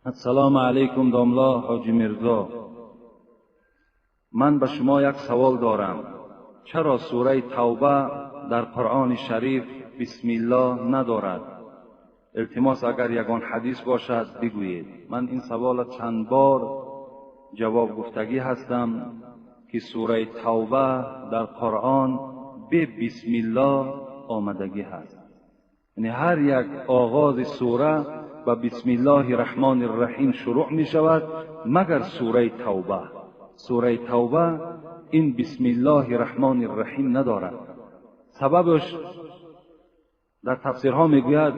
Ассалому алайкум, домла Ҳоҷи Мирзо. Ман ба шумо як савол дорам. Чаро сураи Тавба дар Қуръони Шариф бисмиллоҳ надорад? Илтимос, агар ягон ҳадис бошад, бигӯед. Ман ин саволро чанд бор ҷавоб гуфтагӣ ҳастам, ки сураи Тавба дар Қуръон бе бисмиллоҳ омадагӣ ҳаст. Яъне ҳар як оғози сура ба бисмиллоҳи раҳмони раҳим шурӯъ мешавад, магар сураи Тавба. Сураи Тавба ин бисмиллоҳи раҳмони раҳим надорад. Сабабаш дар тафсирҳо мегӯяд,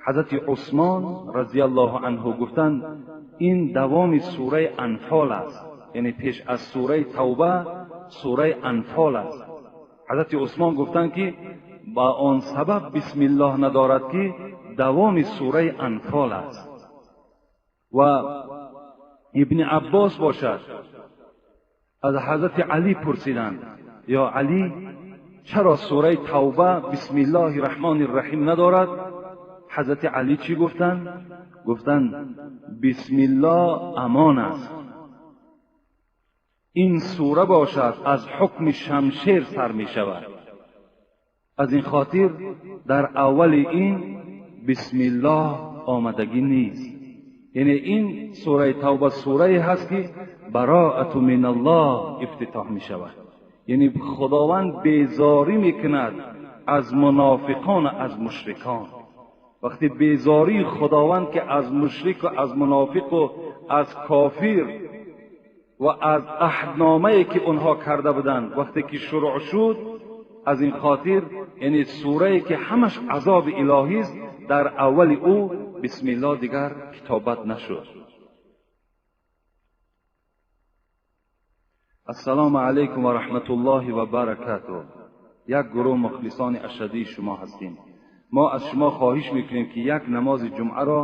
ҳазрати Усмон разияллоҳу анҳу гуфтанд, ин давоми сураи Анфол аст. Яъне пеш аз сураи Тавба сураи Анфол аст. Ҳазрати Усмон гуфтанд, ки ба он сабаб бисмиллоҳ надорад, ки давоми сураи Анфол аст. Ва Ибни Аббос бошад, аз ҳазрати Алӣ пурсиданд, ё Алӣ, чаро сураи Тавба бисмиллоҳи раҳмони раҳим надорад? Ҳазрати Алӣ чӣ гуфтанд? Гуфтанд, бисмиллоҳ амон аст. Ин сура бошад аз ҳукми шамшер сар мешавад. Аз ин хотир дар аввали ин бисмиллоҳ омадагӣ нест. Яъне ин сураи Тавба сурае ҳаст, ки бароату миналлоҳ ифтитоҳ мешавад. Яъне Худованд безорӣ мекунад аз мунофиқон, аз мушрикон. Вақте безории Худованд, ки аз мушрик ва аз мунофиқ ва аз кофир ва аз аҳдномае, ки онҳо карда буданд, вақте ки шурӯъ шуд, аз ин хотир яъне сурае, ки ҳамаш азоби илоҳист, дар аввали ӯ бисмиллоҳ дигар китобат нашуд. Ассалому алайкум ва раҳматуллоҳи ва баракатуҳ. Як гурӯҳ мухлисони ашаддии шумо ҳастем. Мо аз шумо хоҳиш мекунем, ки як намози ҷумъаро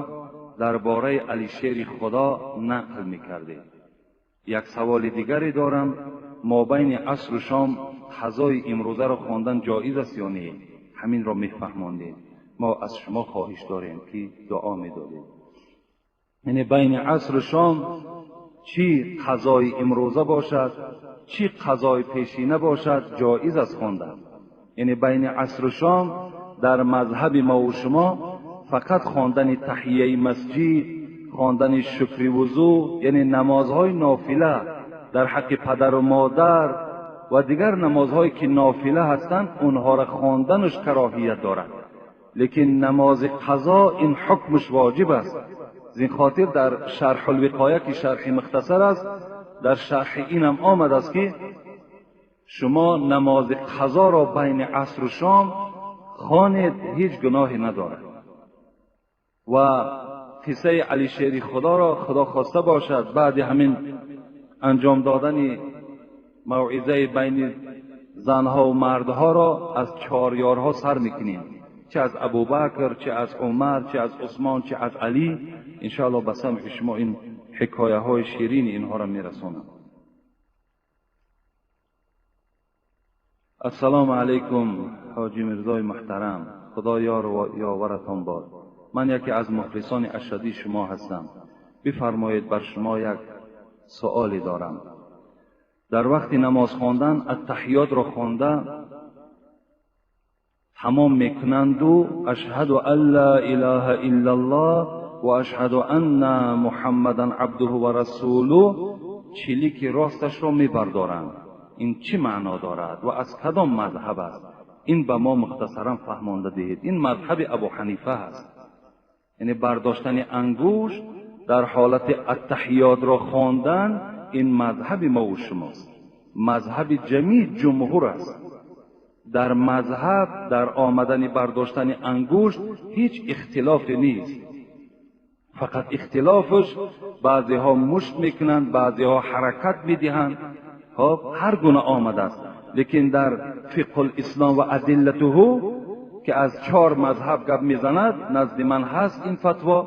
дар бораи Алишери Худо нақл мекардед. Як саволи дигаре дорам. Мо байни асру шом қазои имрӯзаро хондан ҷоиз аст ё не? Ҳаминро мефаҳмондед. Мо аз шумо хоҳиш дорем, ки дуо медодед. Яъне байни асру шом чӣ қазои имрӯза бошад, чӣ қазои пешина бошад, ҷоиз аст хондан. Яъне байни асру шом дар мазҳаби мо ва шумо фақат хондани таҳияи масҷид, хондани шукри вузӯ, яъне намозҳои нофила дар ҳаққи падару модар ва дигар намозҳое, ки нофила ҳастанд, онҳоро хонданаш кароҳият дорад. Лекин намози қазо ин ҳукмаш воҷиб аст. Аз ин хотир дар шарҳулвиқоя, ки шарҳи мухтасар аст, дар шарҳи инам омадааст, ки шумо намози қазоро байни асру шом хонед, ҳеҷ гуноҳе надорад. Ва қиссаи Алишери Худоро Худо хоста бошад, баъди ҳамин анҷом додани мавъизаи байни занҳо ва мардҳоро аз чорёрҳо сар мекунем, чӣ аз Абубакр, чӣ аз Умар, чӣ аз Усмон, чӣ аз Алӣ. Иншоаллоҳ ба самъи шумо ин ҳикояҳои ширини инҳоро мерасонам. Ассалому алайкум, Ҳоҷи Мирзои муҳтарам, Худо ёр ва ёваратон бод. Ман яке аз мухлисони ашаддии шумо ҳастам. Бифармоед, бар шумо як суоле дорам. Дар вақти намоз хондан аттаҳиётро хонда тамом мекунанду ашҳаду ан ла илаҳа иллаллоҳ ва ашҳаду анна муҳаммадан абдуҳу ва расулуҳ чилики росташро мебардоранд. Ин чӣ маъно дорад ва аз кадом мазҳаб аст? Ин ба мо мухтасаран фаҳмонда диҳед. Ин мазҳаби Абу Ҳанифа аст. Яъне бардоштани ангушт дар ҳолати аттаҳиётро хондан ин мазҳаби мо ва шумост, мазҳаби ҷамии ҷумҳур аст. Дар мазҳаб дар омадани бардоштани ангушт ҳеҷ ихтилофе нест. Фақат ихтилофаш баъзеҳо мушт мекунанд, баъзеҳо ҳаракат медиҳанд. Хоб, ҳар гуна омадааст. Лекин дар фиқҳул ислом ва адиллатуҳу, ки аз чор мазҳаб гап мезанад, назди ман ҳаст ин фатво,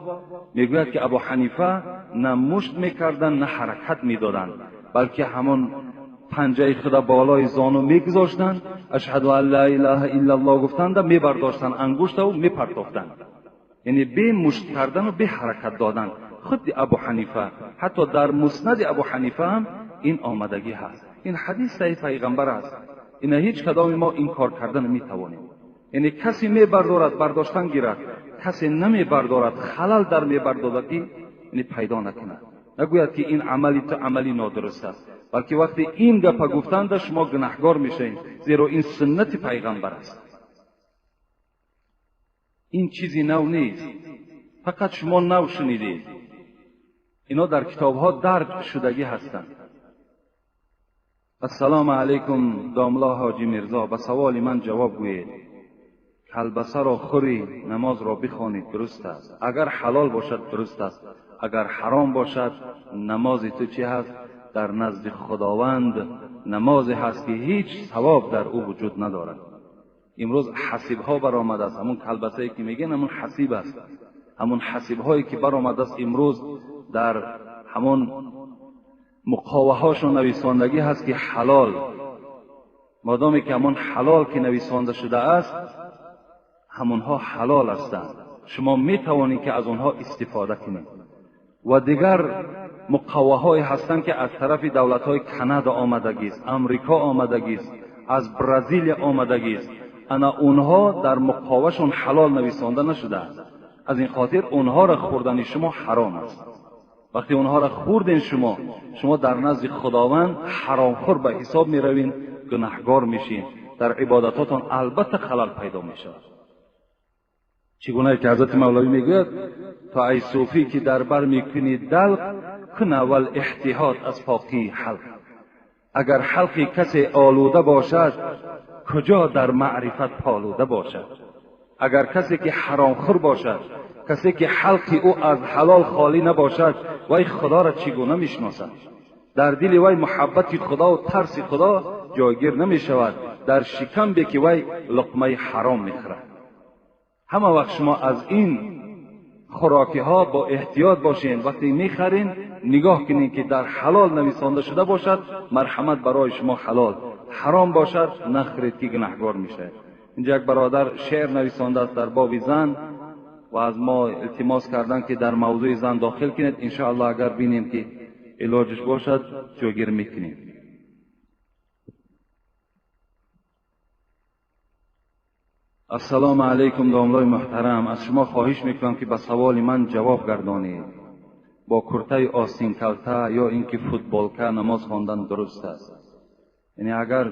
мегӯяд, ки Абу Ҳанифа на мушт мекарданд, на ҳаракат медоданд, балки ҳамон панҷаи худа болои зону мегузоштанд, ашҳаду ан ла илаҳа иллаллоҳ гуфтанда мебардоштанд ангуштаву мепартофтанд. Яъне бе мушт кардану бе ҳаракат додан. Худи Абу Ҳанифа, ҳатто дар Муснади Абу Ҳанифа ҳам ин омадагӣ ҳаст. Ин ҳадис саҳиҳ пайғамбар аст. Ина ҳеҷ кадоми мо инкор карда наметавонем. Яъне касе мебардорад, бардоштан гирад, касе намебардорад, халал дар мебардодагӣ яъне пайдо накунад. Нагӯяд ки ин амали ту амали нодуруст аст, балки вақте ин гапа гуфтанда шумо гунаҳгор мешавед, зеро ин суннати пайғамбар аст. Ин чизи нав нест, фақат шумо нав шунидед. Ино дар китобҳо дарҷ шудагӣ ҳастанд. Ассалому алайкум, домла Ҳоҷи Мирзо, ба саволи ман ҷавоб гӯед. Калбасаро хӯрӣ, намозро бихонӣ, дуруст аст. Агар ҳалол бошад, дуруст аст. Агар ҳаром бошад, намози ту чӣ ҳаст? Дар назди Худованд намозе ҳаст ки ҳеҷ савоб дар ӯ вуҷуд надорад. Имрӯз ҳасибҳо баромадааст. Ҳамун калбасае ки мегӯянд, ҳамун ҳасиб аст. Ҳамун ҳасибҳое ки баромадааст имрӯз дар ҳамон муқоваҳошон нависондагӣ ҳаст ки ҳалол. Модоме ки ҳамон ҳалол ки нависонда шудааст, ҳамонҳо ҳалол ҳастанд. Шумо метавонед ки аз онҳо истифода кунед. Ва дигар муқоваҳое ҳастанд ки аз тарафи давлатҳои Канада омадагист, Амрико омадагист, аз Бразилия омадагист. Ана онҳо дар муқовашон ҳалол нависонда нашудааст. Аз ин хотир онҳоро хӯрдани шумо ҳаром аст. Вақте онҳоро хӯрден шумо дар назди Худованд ҳаромхӯр ба ҳисоб меравед, гунаҳгор мешед. Дар ибодатотон албатта халал пайдо мешавад. Чӣ гунае ки ҳазрати Мавлавӣ мегӯяд, то ай суфӣ ки дар бар мекунӣ далқ, кун аввал эҳтиёт аз покии ҳалқ. Агар ҳалқи касе олуда бошад, куҷо дар маърифат полуда бошад? Агар касе ки ҳаромхӯр бошад, касе ки ҳалқи ӯ аз ҳалол холӣ набошад, вай Худоро чӣ гуна мешиносад? Дар дили вай муҳаббати Худо ва тарси Худо ҷойгир намешавад, дар шикамбе ки вай луқмаи ҳаром мехӯрад. Ҳама вақт шумо аз ин хӯрокиҳо бо эҳтиёт бошед. Вақте мехарин, нигоҳ кунед ки дар ҳалол нависонда шуда бошад, марҳамат барои шумо ҳалол. Ҳаром бошад, нахӯред ки гунаҳгор мешавед. Инҷа як бародар шеър нависондааст дар боби зан ва аз мо илтимос кардан ки дар мавзӯи зан дохил кунед. Иншоаллоҳ агар бинем ки илоҷиш бошад, ҷойгир мекунем. Ассалому алайкум, домлои муҳтарам. Аз шумо хоҳиш мекунам ки ба саволи ман ҷавоб гардонед. Бо куртаи остинкалта ё ин ки футболка намоз хондан дуруст аст? Яъне агар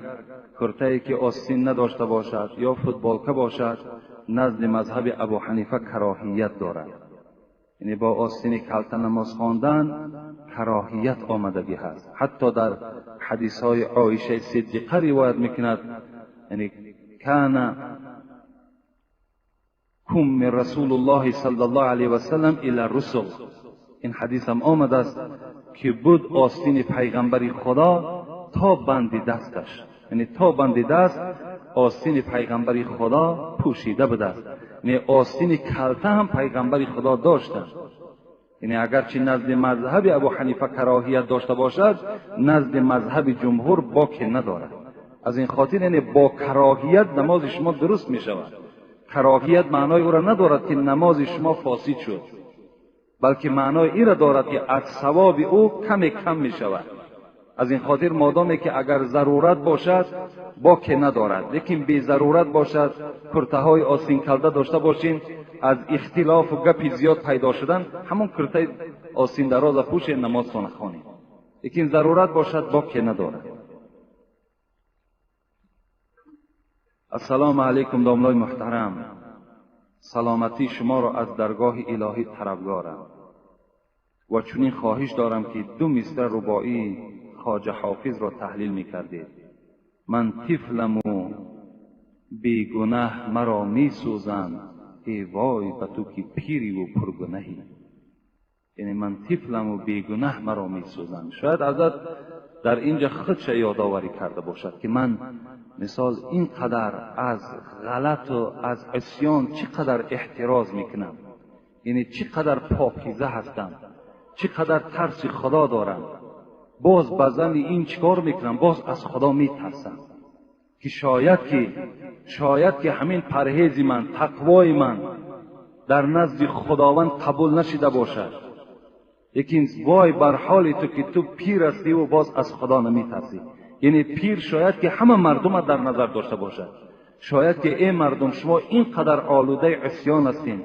куртае ки остин надошта бошад ё футболка бошад, назди мазҳаби Абу Ҳанифа кароҳият дорад. Яъне бо остини калта намоз хондан кароҳият омадагӣ ҳаст. Ҳатто дар ҳадисҳои Оишаи Сиддиқа ривоят мекунад, яъне кана кум Расулуллоҳи саллаллоҳу алайҳи васаллам ила русул. Ин ҳадис ҳам омадааст ки буд остини пайғамбари Худо то банди дасташ, яъне то банди даст остини пайғамбари Худо пӯшида будааст. Яъне остини калта ҳам пайғамбари Худо доштанд. Яъне агарчи назди мазҳаби Абу Ҳанифа кароҳият дошта бошад, назди мазҳаби ҷумҳур боке надорад. Аз ин хотир яъне бо кароҳият намози шумо дуруст мешавад. Кароҳият маънои ӯро надорад ки намози шумо фосид шуд, балки маънои инро дорад ки аз савоби ӯ каме кам мешавад. Аз ин хотир модоме ки агар зарурат бошад, боке надорад, лекин безарурат бошад, куртаҳои остинкалда дошта бошин, аз ихтилофу гапи зиёд пайдо шудан, ҳамон куртаи остиндароза пӯшед, намозтона хонед. Лекин зарурат бошад, боке надорад. Ассалому алайкум, домлои муҳтарам. Саломатии шуморо аз даргоҳи илоҳӣ талабгорам ва чунин хоҳиш дорам ки ду мисра рубоии хоҷа ҳофизро таҳлил мекардед. Ман тифламу бегунаҳ маро месӯзанд, эй вой ба ту ки пириву пургунаҳӣ. Яъне ман тифламу бегунаҳ маро месӯзанд. Шояд ҳазрат дар инҷа худша ёдоварӣ карда бошад ки ман мисол ин қадар аз ғалату аз исён чӣ қадар эҳтироз мекунам, яъне чӣ қадар покиза ҳастам, чӣ қадар тарси Худо дорам, боз ба зани ин чӣ кор мекунам, боз аз Худо метарсам ки шояд ки ҳамин парҳези ман, тақвои ман дар назди Худованд қабул нашида бошад. Лекин вой бар ҳоли ту ки ту пир ҳастӣ ва боз аз Худо намитарсӣ. Яъне пир шояд ки ҳама мардумро дар назар дошта бошад. Шояд ки эй мардум, шумо инқадар олудаи исён ҳастин,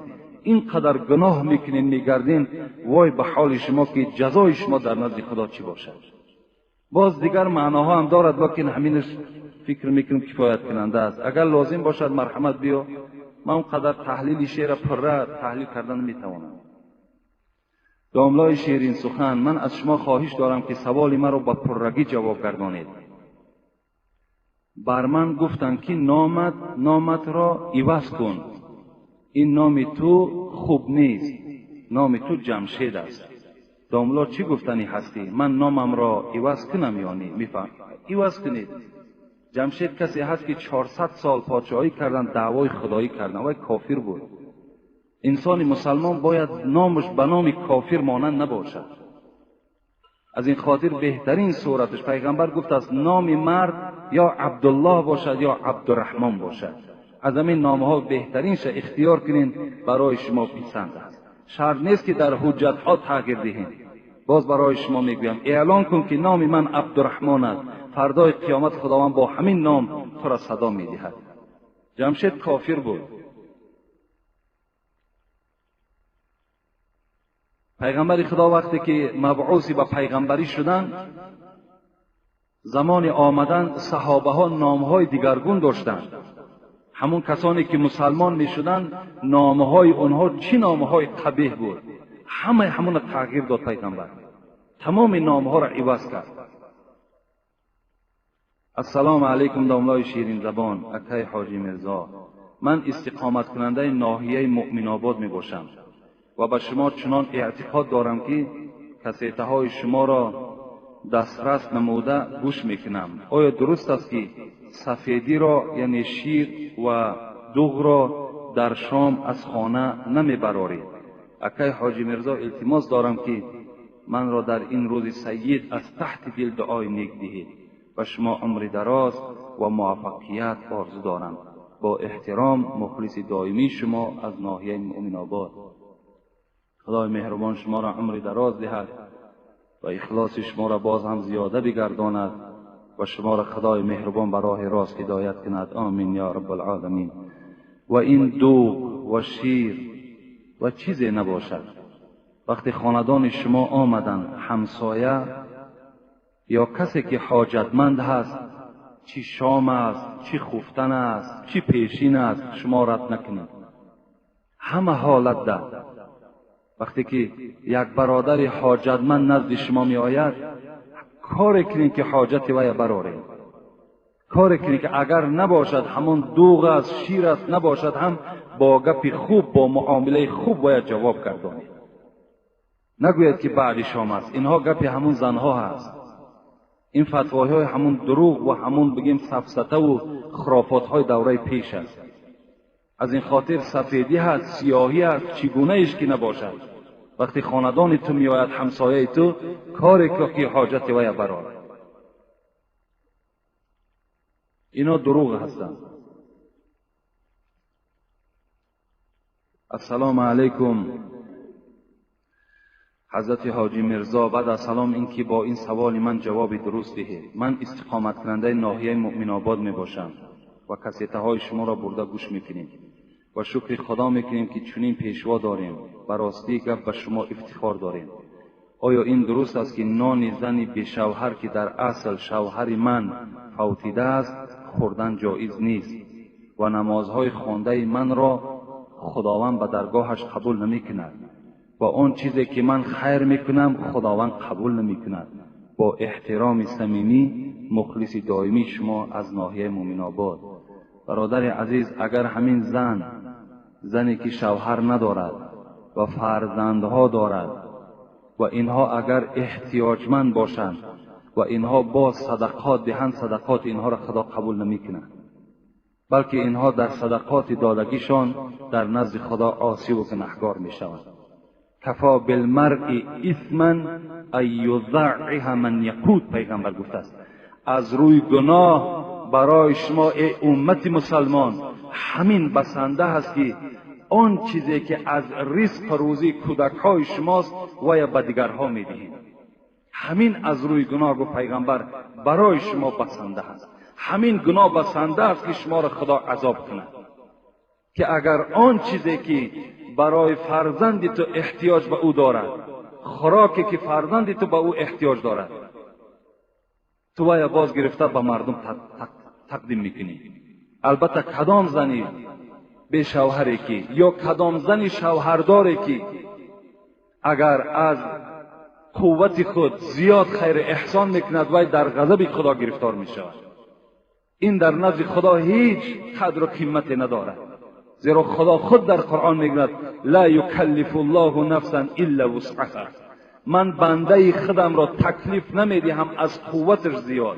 инқадар гуноҳ мекунед, мегардин, вой ба ҳоли шумо ки ҷазои шумо дар назди Худо чӣ бошад. Боз дигар маъноҳо ҳам дорад, лекин ҳаминаш фикр мекунам кифоят кунанда аст. Агар лозим бошад марҳамат биё, ман онқадар таҳлили шеъра пурра таҳлил кардан наметавонам. Домлои ширин сухан, ман аз шумо хоҳиш дорам ки саволи маро ба пуррагӣ ҷавоб гардонед. Бар ман гуфтанд ки номатро иваз кун, ин номи ту хуб нест, номи ту Ҷамшед аст. Домло чӣ гуфтанӣ ҳастӣ? Ман номамро иваз кунам ё не? Мефаҳм, иваз кунед. Ҷамшед касе ҳаст ки 400 сол подшоҳӣ кардан, даъвои худоӣ кардан, вай кофир буд. Инсони мусалмон бояд номаш ба номи кофир монанд набошад. Аз ин хотир беҳтарин сураташ пайғамбар гуфтааст номи мард ё Абдуллоҳ бошад ё Абдурраҳмон бошад. Аз ҳамин номҳо беҳтаринша ихтиёр кунед, барои шумо писанд аст. Шарт нест ки дар ҳуҷҷатҳо тағйир диҳем. Боз барои шумо мегӯям, эълон кун ки номи ман Абдурраҳмон аст. Фардои қиёмат Худованд бо ҳамин ном тура садо медиҳад. Ҷамшед кофир буд. Пайғамбари Худо вақте ки мабъуси ба пайғамбарӣ шуданд, замони омадан саҳобаҳо номҳои дигаргун доштанд. Ҳамон касоне ки мусалмон мешуданд, номҳои онҳо чӣ номҳои қабеҳ буд, ҳамаи ҳамонро тағйир дод пайғамбар. Тамоми номҳоро иваз кард. Ассалому алайкум домлои ширинзабон, акай Ҳоҷи Мирзо. Ман истиқоматкунандаи ноҳияи Муъминобод мебошам ва ба шумо чунон эътиқод дорам ки касетаҳои шуморо дастрас намуда гӯш мекунам. Оё дуруст аст ки сафедиро, яъне шир ва дуғро дар шом аз хона намебароред? Акай Ҳоҷи Мирзо, илтимос дорам ки манро дар ин рӯзи сайид аз таҳти дил дуои нек диҳед. Ба шумо умри дароз ва муваффақият орзу дорам. Бо эҳтиром, мухлиси доимии шумо аз ноҳияи Муъминобод. Худои меҳрубон шуморо умри дароз диҳад ва ихлоси шуморо боз ҳам зиёда бигардонад ва шуморо Худои меҳрубон ба роҳи рост ҳидоят кунад. Омин ё раббалъоламин. Ва ин дуғ ва шир ва чизе набошад. Вақте хонадони шумо омаданд, ҳамсоя ё касе ки ҳоҷатманд ҳаст, чӣ шом аст, чӣ хуфтан аст, чӣ пешин аст, шумо рад накунед. Ҳама ҳолат да вақте ки як бародари ҳоҷатманд назди шумо меояд, коре кунед ки ҳоҷати вая бароред. Коре кунед ки агар набошад ҳамон дуғ аст, шир аст, набошад ҳам бо гапи хуб, бо муомилаи хуб бояд ҷавоб гардонед. Нагӯяд ки баъди шом аст. Инҳо гапи ҳамун занҳо ҳаст. Ин фатвоҳои ҳамун дурӯғ ва ҳамун бигем сафсатаву хурофотҳои давраи пеш аст. Аз ин хотир сафедӣ ҳаст, сиёҳӣ ҳаст, чӣ гунаеш ки набошад. Вақте хонадони ту меояд, ҳамсояи ту, коре кун ки ҳоҷати вая барорад. Ино дурӯғ ҳастанд. Ассалому алайкум ҳазрати Ҳоҷи Мирзо. Баъд аз салом ин ки бо ин саволи ман ҷавоби дуруст диҳед. Ман истиқоматкунандаи ноҳияи Муъминобод мебошам ва касетаҳои шуморо бурда гӯш мекунем ва шукри Худо мекунем ки чунин пешво дорем. Ба ростӣ гап ба шумо ифтихор дорем. Оё ин дуруст аст ки нони зани бешавҳар ки дар асл шавҳари ман фавтидааст хӯрдан ҷоиз нест ва намозҳои хондаи манро Худованд ба даргоҳаш қабул намекунад ва он чизе ки ман хайр мекунам Худованд қабул намекунад? Бо эҳтироми самимӣ, мухлиси доимии шумо аз ноҳияи Муъминобод. Бародари азиз, агар ҳамин зан, зане ки шавҳар надорад ва фарзандҳо дорад ва инҳо агар эҳтиёҷманд бошанд ва инҳо боз садақот диҳанд, садақоти инҳоро Худо қабул намекунад, балки инҳо дар садақоти додагишон дар назди Худо осӣ ва гунаҳгор мешаванд. Кафо билмаръи исман ан юзаъиҳа ман яқут, пайғамбар гуфтааст. Аз рӯи гуноҳ барои шумо эй уммати мусалмон ҳамин басанда ҳаст ки Он чизе ки аз ризқ рӯзии кӯдакҳои шумост вая ба дигарҳо медиҳед. Ҳамин аз рӯи гуноҳ, гуфт пайғамбар, барои шумо басанда аст. Ҳамин гуноҳ басанда аст ки шуморо Худо азоб кунад. Ки агар он чизе ки барои фарзанди ту эҳтиёҷ ба ӯ дорад, хӯроке ки фарзанди ту ба ӯ эҳтиёҷ дорад, ту вая боз гирифта ба мардум тақдим мекунӣ. Албатта кадом зани бешавҳаре ки ё кадом зани шавҳардоре ки агар аз қуввати худ зиёд хайр эҳсон мекунад, вай дар ғазаби Худо гирифтор мешавад. Ин дар назди Худо ҳеҷ қадру қимате надорад. Зеро Худо худ дар Қуръон мегӯяд: ла юкаллифу ллоҳу нафсан илла вусъаҳа. Ман бандаи худамро таклиф намедиҳам аз қувваташ зиёд.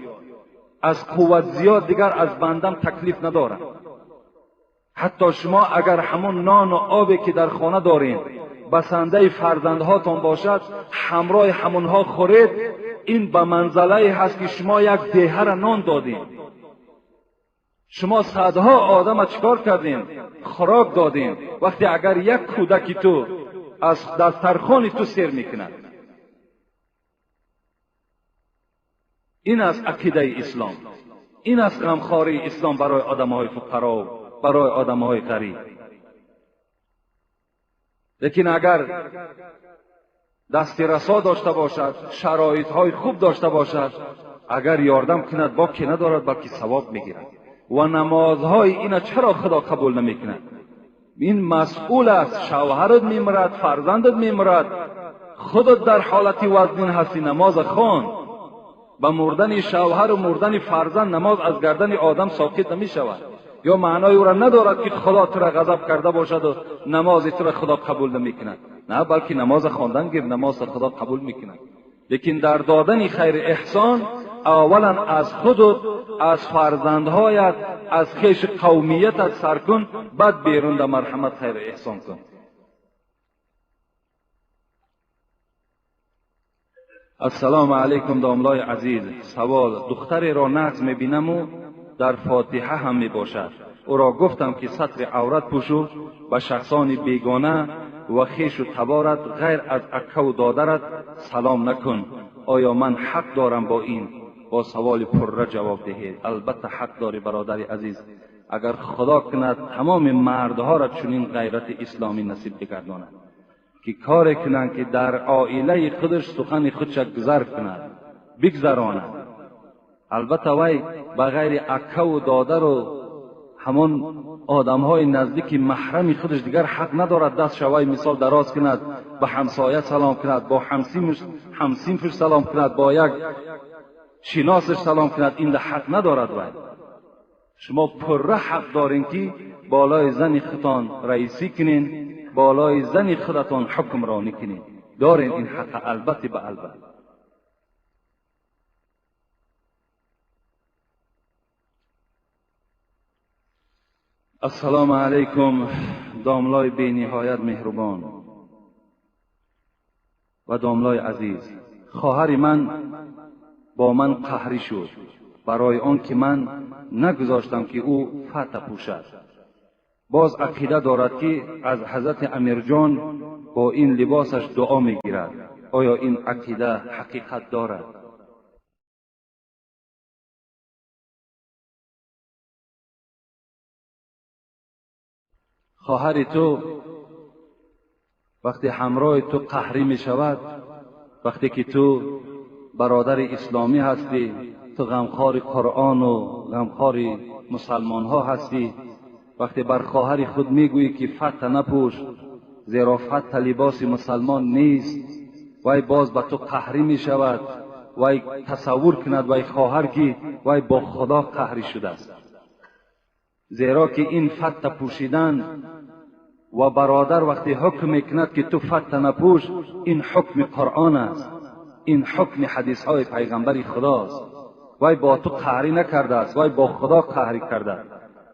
Аз қувват зиёд дигар аз бандам таклиф надорам. Ҳатто шумо агар ҳамон нону обе ки дар хона доред басандаи фарзандҳотон бошад, ҳамроҳи ҳамонҳо хӯред, ин ба манзалае ҳаст ки шумо як деҳара нон додед. Шумо садҳо одама чикор кардем? Хӯрок додем. Вақте агар як кӯдаки ту аз дастархони ту сер мекунад. Ин аст ақидаи ислом. Ин аст ғамхории ислом барои одамҳои фуқаро, барои одамҳои ғариб. Лекин агар дасти расо дошта бошад, шароитҳои хуб дошта бошад, агар ёрдам кунад, боке надорад, балки савоб мегирад. Ва намозҳои ина чаро Худо қабул намекунад? Ин масъул аст. Шавҳарат мемирад, фарзандат мемирад, худат дар ҳолати вазнин ҳастӣ, намоза хон. Ба мурдани шавҳару мурдани фарзанд намоз аз гардани одам соқит намешавад. Ё маънои ӯро надорад ки Худо тура ғазаб карда бошаду намози тура Худо қабул намекунад. На, балки намоза хондан гир, намоза Худо қабул мекунад. Лекин дар додани хайри эҳсон аввалан аз худут, аз фарзандҳоят, аз хеши қавмиятат сар кун, баъд берун да марҳамат хайри эҳсон кун. Ассалому алайкум, домлои азиз. Савол: духтареро нағз мебинаму дар фотиҳа ҳам мебошад. Ӯро гуфтам ки сатри аврат пӯшу, ба шахсони бегона ва хешу таборат ғайр аз аккаву додарат салом накун. Оё ман ҳақ дорам бо ин? Бо саволи пурра ҷавоб диҳед. Албатта ҳақ дорӣ, бародари азиз. Агар Худо кунад тамоми мардҳоро чунин ғайрати исломӣ насиб бигардонад ки коре кунанд ки дар оилаи худаш сухани худша гузар кунад, бигзаронад. Албатта вай ба ғайри аккаву додару ҳамон одамҳои наздики маҳрами худаш дигар ҳақ надорад даст шавай мисол дароз кунад, ба ҳамсоя салом кунад, бо ҳамсинфаш салом кунад, бо як шиносаш салом кунад. Ин ҳақ надорад вай. Шумо пурра ҳақ дорем ки болои зани худтон раисӣ кунен, болои зани худатон ҳукмронӣ кунед. Дорем ин ҳақа, албатта ба албатта. Ассалому алайкум, домлои бениҳоят меҳрубон ва домлои азиз. Хоҳари ман бо ман қаҳрӣ шуд барои он ки ман нагузоштам ки ӯ фата пӯшад. Боз ақида дорад ки аз ҳазрати Амирҷон бо ин либосаш дуо мегирад. Оё ин ақида ҳақиқат дорад? Хоҳари ту вақте ҳамроҳи ту қаҳрӣ мешавад, вақте ки ту бародари исломӣ ҳастӣ, ту ғамхори Қуръону ғамхори мусалмонҳо ҳастӣ, вақте бар хоҳари худ мегӯӣ ки фата напӯш, зеро фата либоси мусалмон нест, вай боз ба ту қаҳрӣ мешавад, вай тасаввур кунад вай хоҳар ки вай бо Худо қаҳрӣ шудааст. Зеро ки ин фата пӯшидан ва бародар вақте ҳукм мекунад ки ту фата напӯш, ин ҳукми Қуръон аст, ин ҳукми ҳадисҳои пайғамбари Худост. Вай бо ту қаҳрӣ накардааст, вай бо Худо қаҳрӣ кардааст,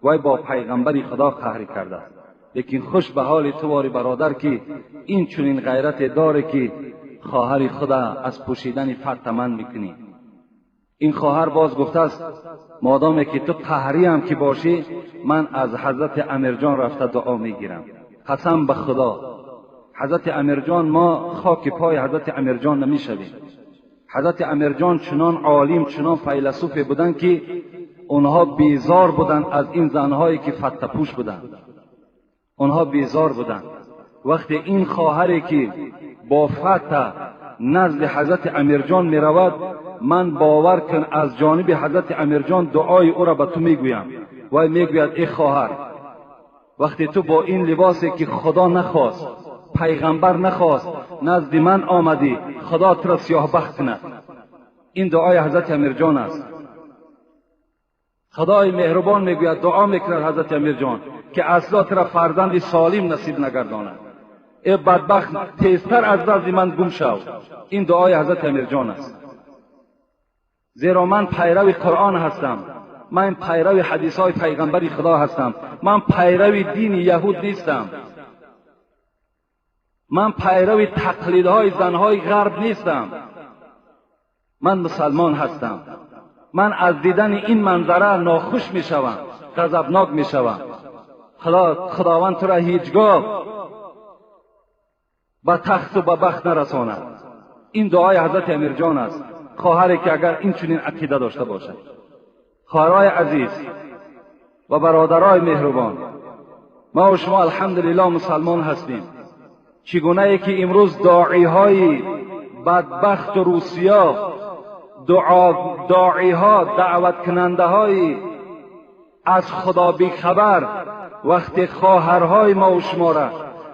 вай бо пайғамбари Худо қаҳрӣ кардааст. Лекин хуш ба ҳоли ту вори бародар ки ин чунин ғайрате доре ки хоҳари худа аз пӯшидани фата ман мекунӣ. Ин хоҳар боз гуфтааст модоме ки ту қаҳриам ки бошӣ, ман аз ҳазрати Амирҷон рафта дуо мегирам. قسم به خدا حضرت امیرجان، ما خاک پای حضرت امیرجان نمیشویم. حضرت امیرجان چنان عالم، چنان فیلسوف بودند که اونها بیزار بودند از این زنهایی که فته پوش بودند. اونها بیزار بودند. وقتی این خواهری که با فته نزد حضرت امیرجان می رود، من باور کن از جانب حضرت امیرجان دعای او را به تو میگویم. وی میگوید ای خواهر، وقتی تو با این لباسی که خدا نخواست، پیغمبر نخواست، نزد من آمدی، خدا تو را سیاه بخت کند. این دعای حضرت امیرجان است. خدای مهربان میگوید، دعا میکند حضرت امیرجان که اصلا تو را فرزند سالم نصیب نگرداند. ای بدبخت، تیزتر از نزد من گم شو. این دعای حضرت امیرجان است. زیرا من پیرو قرآن هستم، من پیرو حدیث های پیغمبر خدا هستم، من پیرو دین یهود نیستم، من پیرو تقلیدهای زنهای غرب نیستم، من مسلمان هستم. من از دیدن این منظره ناخوش می شوم، غضبناک می شوم. خداوند تو را هیچگاه به تخت و به بخت نرساند. این دعای حضرت امیرجان است. خواهری که اگر این چنین عقیده داشته باشد. خواهرای عزیز و برادرای مهربان، ما و شما الحمدلله مسلمان هستیم. چگونه ای که امروز داعی های بدبخت روسیا، داعی ها، دعوت کننده های از خدا بیخبر، وقتی خواهرهای ما و شما را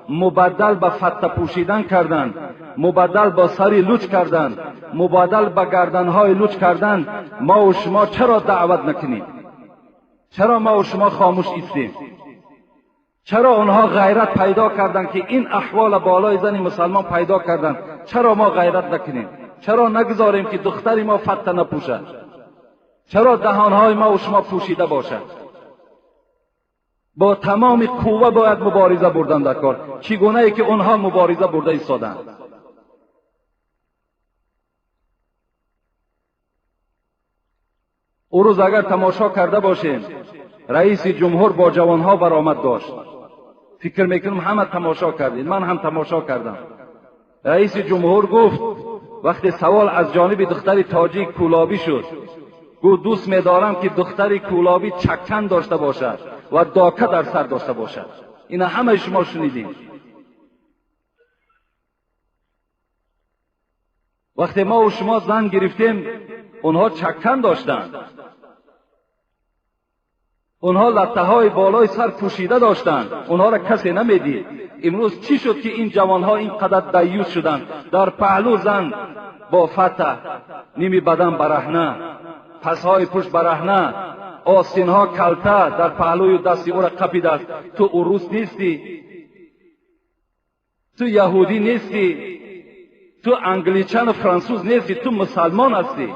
مبدل به فته پوشیدن کردند، مبدل با سری لوچ کردند، مبدل به گردنهای لوچ کردند، ما و شما چرا دعوت نکنیم؟ چرا ما و شما خاموش ایستیم؟ چرا آنها غیرت پیدا کردند که این احوال بالای زن مسلمان پیدا کردند؟ چرا ما غیرت نکنیم؟ چرا نگذاریم که دختری ما فته نپوشد؟ چرا دهانهای ما و شما پوشیده باشد؟ با تمام قوه باید مبارزه بردن در کار، چگونه ای که آنها مبارزه برده ایستادند. او روز اگر تماشا کرده باشیم، رئیس جمهور با جوانها برآمد داشت. فکر میکنم همه تماشا کردید، من هم تماشا کردم. رئیس جمهور گفت وقتی سوال از جانب دختر تاجیک کولابی شد، گفت دوست می‌دارم که دختر کولابی چکن داشته باشد و داکه در سر داشته باشد. اینا همه شما شنیدیم. وقتی ما و شما زن گرفتیم، اونها چکن داشتند، اونها لطه های بالای سر پوشیده داشتند، اونها را کسی نمیدید. امروز چی شد که این جوانها اینقدر دیوس شدند؟ در پهلو زن با فتح، نیمی بدن برهنه، پسهای پشت برهنه، آستینها کلته در پهلوی دستی او را قپیده است. تو عروس نیستی، تو یهودی نیستی، تو انگلیچن و فرانسوز نیستی، تو مسلمان هستی.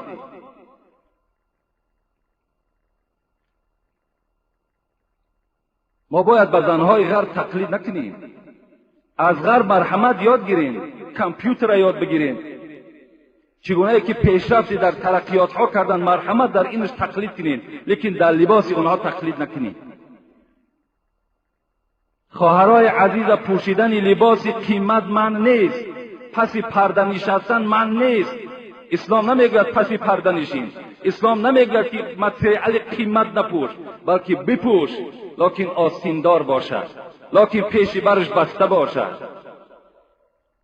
ما باید به زنهای غرب تقلید نکنیم، از غرب مرحمت یاد گیریم، کامپیوتر را یاد بگیریم. چگونه که پیشرفتی در ترقیات ها کردن، مرحمت در اینش تقلید کنیم، لیکن در لباس اونها تقلید نکنیم. خواهرای عزیز، پوشیدن لباس قیمت من نیست، پسی پرده نشستن من نیست. اسلام نمیگوید پسی پرده نشین، اسلام نمیگوید که متریال قیمت نپوش، بلکه بپوش، لکن آستیندار باشد، لکن پیشی برش بسته باشد.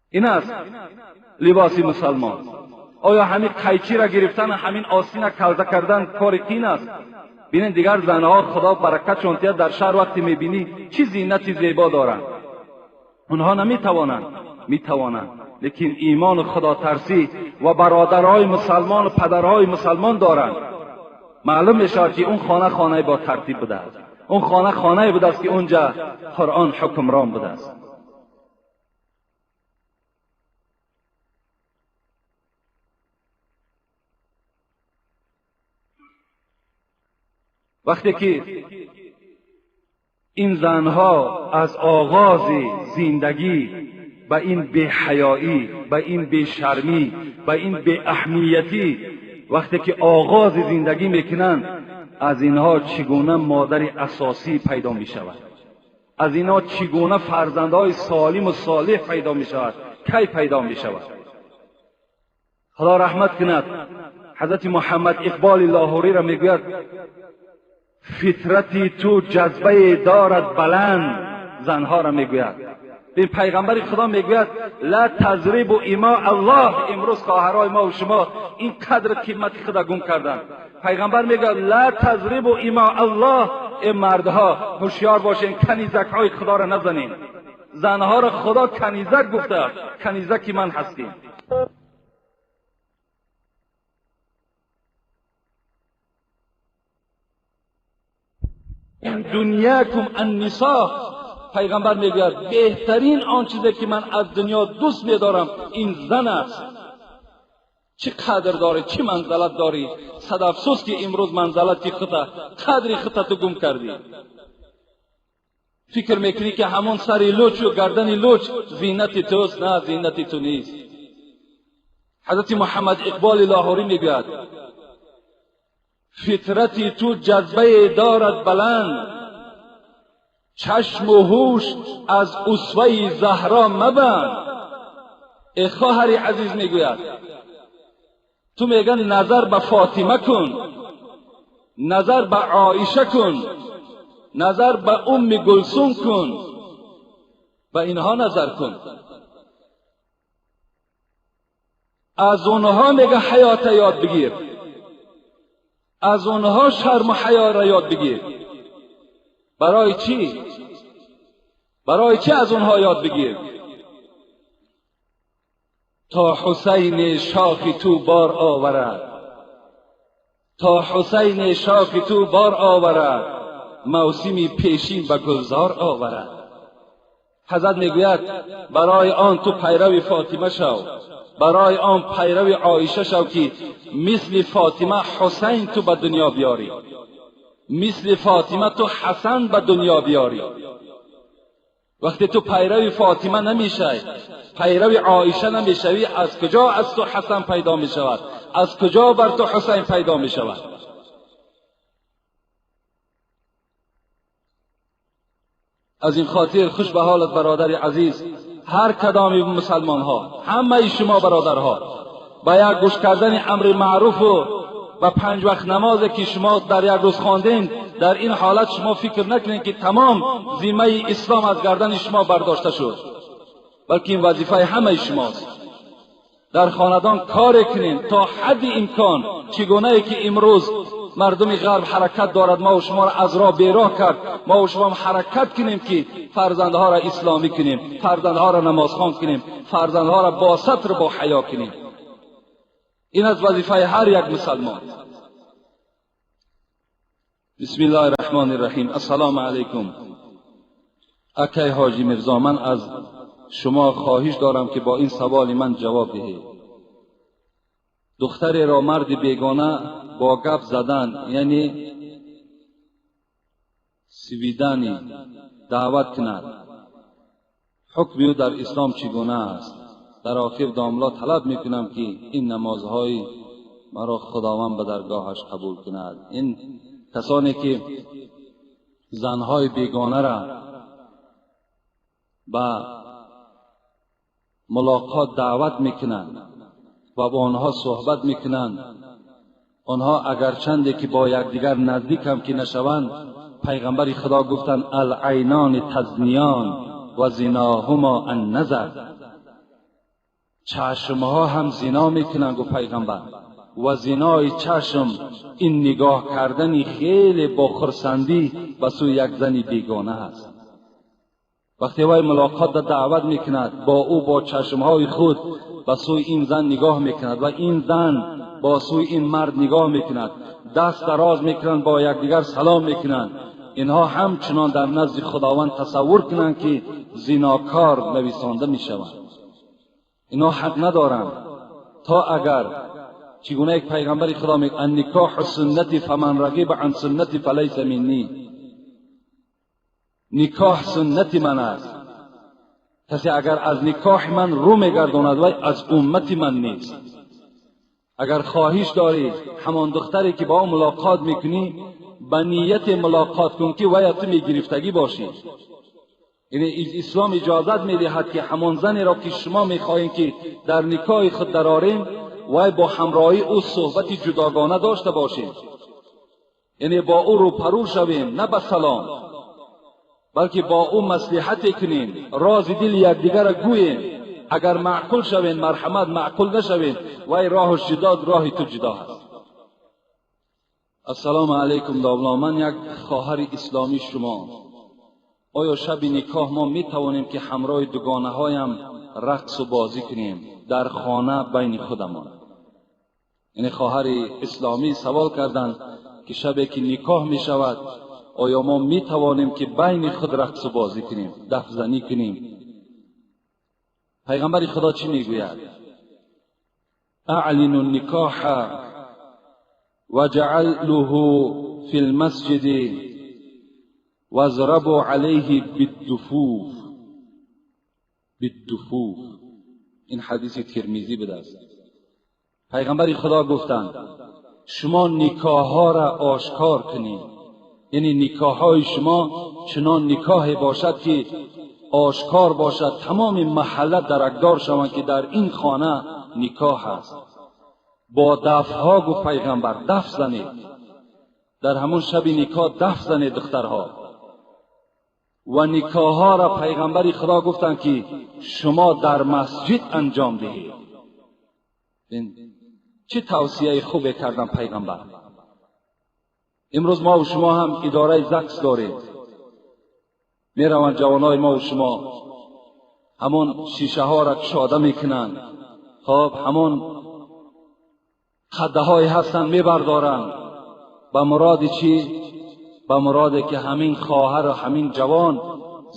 این است لباس مسلمان. آیا همین قیچی را گرفتن، همین آستین را کلزه کردن کار کین است؟ ببینید دیگر زنها خدا برکتشون تید، در شهر وقتی میبینی چی زینت زیبا دارند. اونها نمیتوانند، میتوانند، لیکن ایمان خدا ترسی و برادرهای مسلمان و پدرهای مسلمان دارند. معلوم میشود که اون خانه خانه با ترتیب بوده است، اون خانه خانه بوده است که اونجا قرآن حکمران بوده است. وقتی که این زنها از آغاز زندگی به این بی‌حیایی، به این بی‌شرمی، به این بی‌اهمیتی وقتی که آغاز زندگی میکنند، از اینها چگونه مادر اساسی پیدا میشود؟ از اینا چگونه فرزندهای سالم و صالح پیدا می شود؟ کی پیدا می شود؟ خدا رحمت کند حضرت محمد اقبال لاهوری را میگوید فطرتی تو جذبه دارد بلند. زنها را میگوید. این پیغمبر خدا میگوید لا تضربوا اماء الله. امروز خواهرای ما و شما این قدر قیمت خدا گم کردند. پیغمبر میگوید لا تضربوا اماء الله. ای مردها هوشیار باشین، کنیزک های خدا را نزنین. زنها را خدا کنیزک گفته، کنیزک من هستیم. دنیاکم النساء. پیغمبر میگوید بهترین آن چیزی که من از دنیا دوست میدارم این زن است. چه قدر داری، چه منزلت داری. صد افسوس که امروز منزلت خود، قدر خود تو گم کردی. فکر میکنی که همون سر لوچ و گردن لوچ زینت توست. نه، زینت تو نیست. حضرت محمد اقبال لاهوری میگوید فطرتی تو جذبه دارد بلند، چشم و هوش از اسوه زهرا مبند. ای خواهر عزیز میگوید تو میگن نظر به فاطمه کن، نظر به عایشه کن، نظر به ام گلثوم کن، به اینها نظر کن. از اونها میگه حیات یاد بگیر، از اونها شرم و حیا را یاد بگیر. برای چی؟ برای چی از اونها یاد بگیر؟ تا حسین شاخی تو بار آورد، تا حسین شاخی تو بار آورد، موسمی پیشین به گلزار آورد. حضرت میگوید برای آن تو پیرو فاطمه شو، برای آن پیرو عایشه شو که مثل فاطمه حسین تو به دنیا بیاری، مثل فاطمه تو حسن به دنیا بیاری. وقتی تو پیرو فاطمه نمیشی، پیرو عایشه نمیشوی، از کجا از تو حسن پیدا میشود؟ از کجا بر تو حسین پیدا میشود؟ از این خاطر خوش به حالت برادر عزیز، هر کدام مسلمان ها، همه شما برادرها، با یک گوش کردن امر معروف و با 5 وقت نماز که شما در یک روز خواندین، در این حالت شما فکر نکنید که تمام ذمه اسلام از گردن شما برداشته شد، بلکه این وظیفه همه شماست. در خاندان کار کنین تا حد امکان، چگونه که امروز مردم غرب حرکت دارد، ما و شما را از راه بیراه کرد، ما و شما هم حرکت کنیم که فرزندها را اسلامی کنیم، فرزندها را نمازخوان کنیم، فرزندها را با ستر با حیا کنیم. این از وظیفه هر یک مسلمان. بسم الله الرحمن الرحیم. السلام علیکم. اکی حاجی میرزا، من از شما خواهش دارم که با این سوال من جواب دهید. دختری را مرد بیگانه با گپ زدن، یعنی سویدانی، دعوت کند، حکم او در اسلام چگونه است؟ در آخر داملا طلب میکنم که این نمازهای مرا خداوند به درگاهش قبول کند. این کسانی که زنهای بیگانه را به ملاقات دعوت میکنند و با آنها صحبت میکنند، آنها اگرچنده که با یکدیگر نزدیک هم که نشوند، پیغمبر خدا گفتند العینان تزنیان و زناهما النظر. چشمها هم زنا میکنند گفت پیغمبر، و زنای چشم این نگاه کردن خیلی با خرسندی به سوی یک زن بیگانه است. وقتی وی ملاقات دعوت میکند، با او با چشمهای خود به سوی این زن نگاه میکند و این زن با سوی این مرد نگاه میکند، دست دراز میکنند، با یکدیگر سلام میکنند. اینها همچنان در نزد خداوند تصور کنند که زیناکار نویسانده میشوند. اینها حق ندارند تا اگر چگونه یک پیغمبر خدا میگه النکاح سنتی فمن رغب عن سنتی فلیس منی. نکاح سنت من است، کسی اگر از نکاح من رو میگرداند وی از امت من نیست. اگر خواهش داری همان دختری که با او ملاقات میکنی به نیت ملاقات کن که وی تو میگرفتگی باشی. یعنی اسلام اجازت میدهد که همان زنی را که شما میخواهید که در نکاح خود درآریم و با همراهی او صحبت جداگانه داشته باشیم، یعنی با او روپرو شویم، نه به سلام، بلکه با او مصلحت کنیم، راز دل یکدیگر را گوییم. اگر معقول شوین مرحمت، معقول نشوین وای راهش جدا، راه تو جدا هست. السلام علیکم داولا، من یک خواهر اسلامی شما، آیا شب نکاح ما می توانیم که همراه دوگانه هایم رقص و بازی کنیم در خانه بین خودمان؟ یعنی خواهر اسلامی سوال کردند که شبی که نکاح می شود آیا ما می توانیم که بین خود رقص و بازی کنیم، دف زنی کنیم؟ پیغمبر خدا چی میگوید؟ اعلنوا النکاح وجعلوه فی المسجد واضربوا علیه بالدفوف. بالدفوف، این حدیث ترمذی بوده است. پیغمبر خدا گفتند شما نکاح ها را آشکار کنید، یعنی نکاح های شما چنان نکاح باشد که آشکار باشد، تمام محله درکدار شوند که در این خانه نکاح است. با دفها گفت پیغمبر دف زنید، در همون شب نکاح دف زنید دخترها. و نکاح ها را پیغمبر خدا گفتند که شما در مسجد انجام دهید. چه توصیه خوبی کردن پیغمبر. امروز ما و شما هم اداره زکس داریم، میروند جوانای ما و شما همون شیشه ها را کشاده میکنند، خب همون خده های هستند میبردارند، به مراد چی؟ به مراد که همین خواهر و همین جوان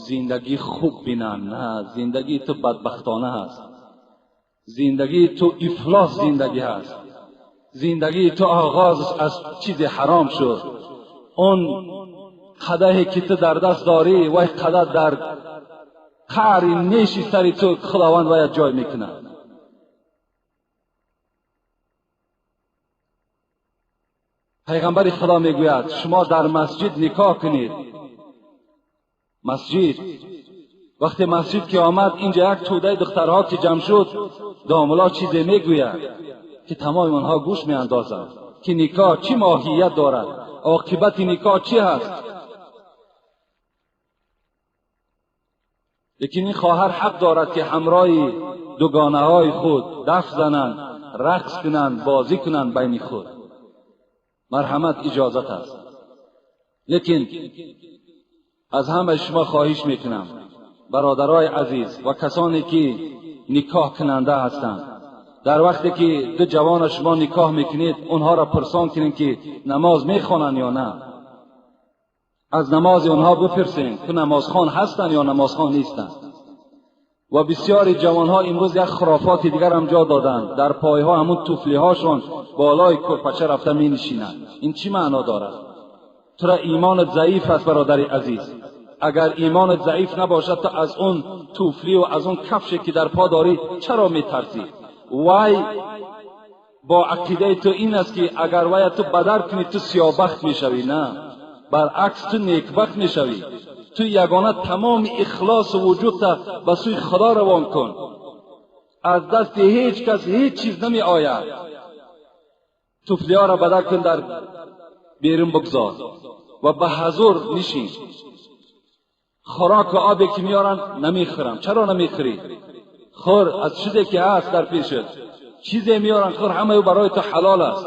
زندگی خوب بینند. نه، زندگی تو بدبختانه هست، زندگی تو افلاس زندگی هست، زندگی تو آغاز از چیز حرام شد. اون قدحی که تو در دست داری وای قدح در قعر نیشی سری تو خداوند باید جای میکنه. پیغمبر خدا میگوید شما در مسجد نکاح کنید. مسجد، وقتی مسجد که آمد اینجا یک توده دخترها که جمع شد، داملا چیزی میگوید که تمام آنها گوش میاندازند که نکاح چی ماهیت دارد، عاقبت نکاح چی هست. لیکن این خواهر حق دارد که همراه دوگانه های خود دف زنند، رقص کنند، بازی کنند بین خود. مرحمت اجازت است. لیکن از همه شما خواهش میکنم برادرای عزیز و کسانی که نکاح کننده هستند، در وقتی که دو جوان شما نکاح میکنید اونها را پرسان کنید که نماز میخوانند یا نه. از نماز اونها بپرسین که نمازخوان هستند یا نمازخوان نیستند. و بسیاری جوانها امروز یک خرافات دیگر هم جا دادند، در پایها همون توفلی هاشون بالای کرپچه رفته می نشینند. این چی معنا دارد؟ تو را ایمانت ضعیف است برادر عزیز. اگر ایمانت ضعیف نباشد تو از اون توفلی و از اون کفشی که در پا داری چرا می ترسی؟ وای با عقیده تو این است که اگر وای تو بدر کنی تو سیابخت میشوی. نه، برعکس تو نیکبخت میشوی. تو یگانه تمام اخلاص و وجود تا به سوی خدا روان کن، از دست هیچ کس هیچ چیز نمی آید. توفلی ها را بدر کن، در بیرون بگذار و به حضور نشین. خوراک و آبی که میارن نمیخورم. چرا نمیخوری؟ خور از چیزی که هست در پیشت، چیزی میارن خور، همه برای تو حلال است.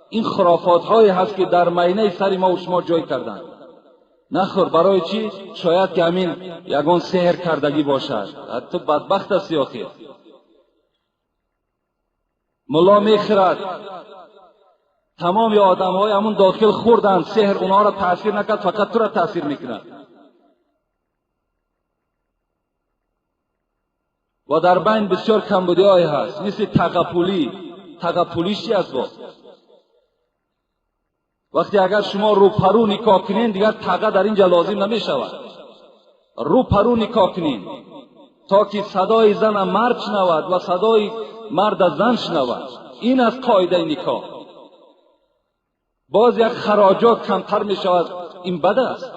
این خرافات هایی هست که در مینه سر ما و شما جای کردن. نخور، برای چی؟ شاید که همین یگان سحر کردگی باشد. تو بدبخت هستی آخر. ملا میخورد، تمام آدم های همون داخل خوردن، سحر اونها را تاثیر نکرد، فقط تو را تاثیر میکند. و در بین بسیار کمبودی های هست، مثل تقپولی. تقپولی چی است؟ با وقتی اگر شما رو پرو نکاح کنین دیگر تقه در اینجا لازم نمی شود. رو پرو نکاح کنین تا که صدای زن مرد شنود و صدای مرد از زن شنود. این از قاعده نکاح. باز یک خراجات کمتر می شود، این بد است.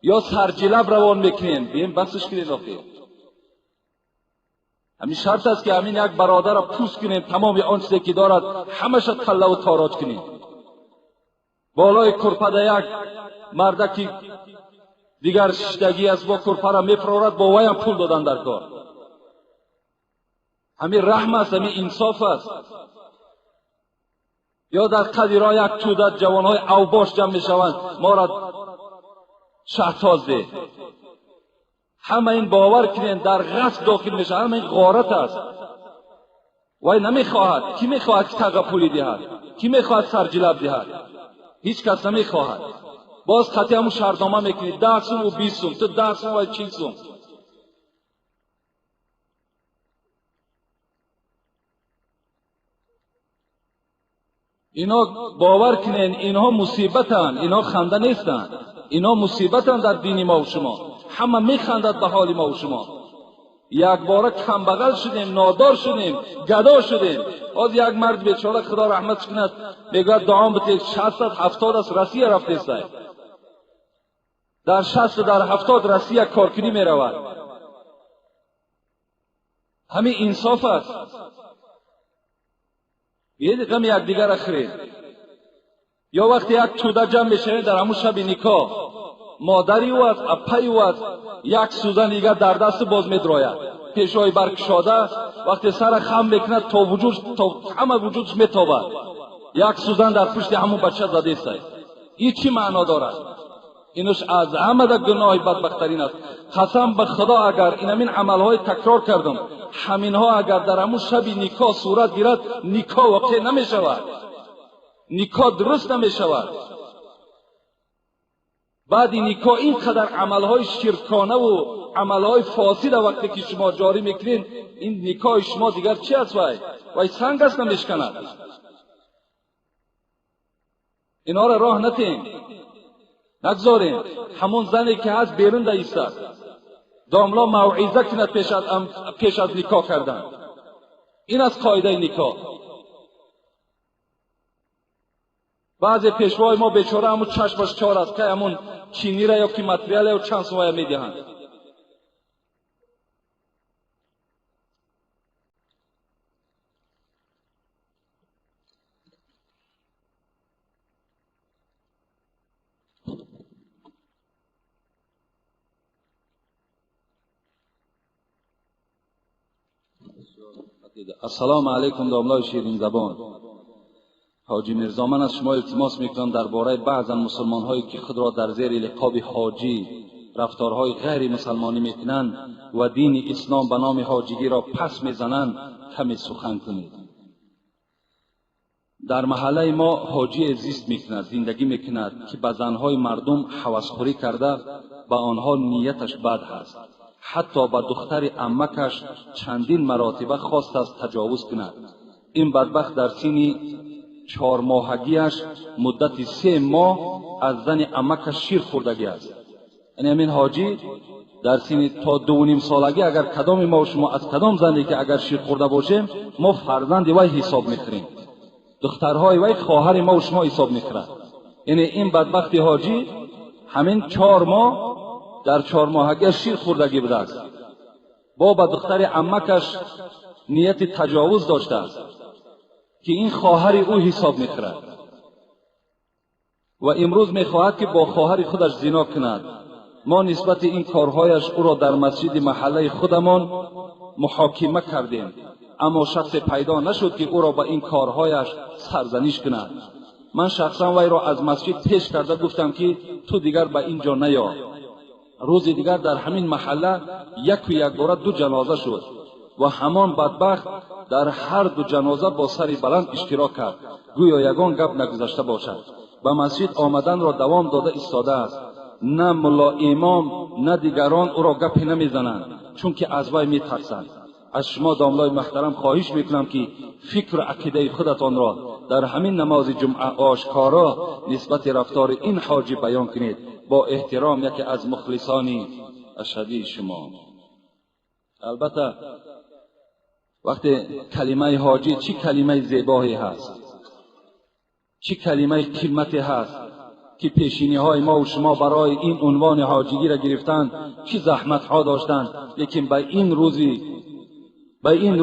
Ё сарҷилаб равон мекунем, бием басш кунем охир. Ҳамин шарт аст ки ҳамин як бародарро пӯст кунем, тамоми он чизе ки дорад ҳамаша таллаву тороҷ кунем. Болои курпада як мардаки дигар шиштагӣ аст, бо курпара мефурорад, бо ваям пул додан дар кор. Ҳамин раҳм аст, ҳамин инсоф аст. Ё дар қадри роҳ як тӯда ҷавонҳои авбош ҷамъ мешаванд, моро шаҳтоз деҳ. Ҳама ин бовар кунем дар ғасб дохил мешавад, ҳама ин ғорат аст. Вай намехоҳад. Кӣ мехоҳад ки таға пулӣ диҳад? Кӣ мехоҳад сарҷилаб диҳад? Ҳеҷ кас намехоҳад. Боз қатъи ҳамун шартнома мекунӣ, 10 сум ва 20 сум, ту 10 сум ва 40 сум. Ино бовар кунен, инҳо мусибатанд, инҳо ханда нестанд. Инҳо мусибатанд дар дини мо ва шумо. Ҳама механдад ба ҳоли мо ва шумо. Якбора камбағал шудем, нодор шудем, гадо шудем. Ҳозир як мард бечора, худо раҳматш кунад, мегӯяд дуом бите, 60-70 аст, Россия рафтестай. Дар 60 дар 70 Россия коркунӣ меравад. Ҳамин инсоф аст. Биёед ғами якдигарро хӯрем. Ё вақте як тӯда ҷамъ мешавем дар ҳамун шаби никоҳ, модари ӯ аст, аппаи ӯ аст, як сӯзан дигар дар дасту боз медрояд. Пешҳои баркушода, вақте сара хам мекунад, то вуҷуд, то ҳама вуҷудш метобад. Як сӯзан дар пушти ҳамун бача задестай. Ин чӣ маъно дорад? Инуш аз ҳамада гуноҳи бадбахттарин аст. Қасам ба Худо, агар ин ҳамин амалҳои такрор кардам, ҳаминҳо агар дар ҳамун шаби никоҳ сурат гирад, никоҳ воқеъ намешавад, никоҳ дуруст намешавад. Баъди никоҳ ин қадар амалҳои ширконаву амалҳои фосида вақте ки шумо ҷорӣ мекунед, ин никоҳи шумо дигар чи аст? Вай вай санг аст, намешканад. Инҳоро роҳ натем, нагзорем. Ҳамон зане ки ҳаст берун даистад, домло мавъиза кунад пеш аз никоҳ кардан. Ин аст қоидаи никоҳ. Баъзе пешвои мо бечора ҳамун чашмаш чор аст, кай ҳамун чинира ё ки материала ё чанд сумая медиҳанд. Ассалому алайкум, домлои ширинзабон. ҳоҷи Мирзо, ман аз шумо илтимос мекунам дар бораи баъзан мусулмонҳое ки худро дар зери лиқоби ҳоҷӣ рафторҳои ғайримусалмонӣ мекунанд ва дини ислом ба номи ҳоҷигиро пас мезананд, каме сухан кунед. Дар маҳаллаи мо ҳоҷие зист мекунад, зиндагӣ мекунад, ки ба занҳои мардум ҳавасхӯрӣ карда ба онҳо нияташ бад ҳаст. Ҳатто ба духтари аммакаш чандин маротиба хост аст таҷовуз кунад. Ин бадбахт дар синни 4 моҳагиаш муддати 3 моҳ аз зани аммакаш шир хӯрдагӣ аст. Яъне ҳамин ҳоҷӣ дар синни то 2.5 солагӣ агар кадоми мо шумо аз кадом зане ки агар шир хӯрда бошем, мо фарзанди вай ҳисоб мекунем. Духтарҳои вай хоҳари мо шумо ҳисоб мекунад. Яъне ин бадбахти ҳоҷӣ ҳамин 4 моҳ дар 4 моҳагиаш шир хӯрдагӣ будааст. Бо ба духтари аммакаш нияти таҷовуз доштааст ки ин хоҳари ӯ ҳисоб мекунад ва имрӯз мехоҳад ки бо хоҳари худаш зино кунад. Мо нисбати ин корҳояш ӯро дар масҷиди маҳаллаи худамон муҳокима кардем, аммо шахсе пайдо нашуд ки ӯро ба ин корҳояш сарзаниш кунад. Ман шахсан вайро аз масҷид пеш карда гуфтам ки ту дигар ба ин ҷо наё. Рӯзи дигар дар ҳамин маҳалла яку якбора 2 ҷаноза шуд ва ҳамон бадбахт дар ҳар 2 ҷаноза бо сари баланд иштирок кард, гӯё ягон гап нагузашта бошад. Ба масҷид омаданро давом дода истодааст. На мулло имом, на дигарон ӯро гапе намезананд, чунки аз вай метарсанд. Аз шумо домлои муҳтарам хоҳиш мекунам ки фикру ақидаи худатонро дар ҳамин намози ҷумъа ошкоро нисбати рафтори ин ҳоҷӣ баён кунед. Бо эҳтиром, яке аз мухлисони ашадии шумо. Албатта вақте калимаи ҳоҷӣ чӣ калимаи зебое ҳаст, чӣ калимаи қимате ҳаст که پیشینی های ما و شما برای این عنوان حاجیگی را گرفتن چه زحمت ها داشتند، لیکن به این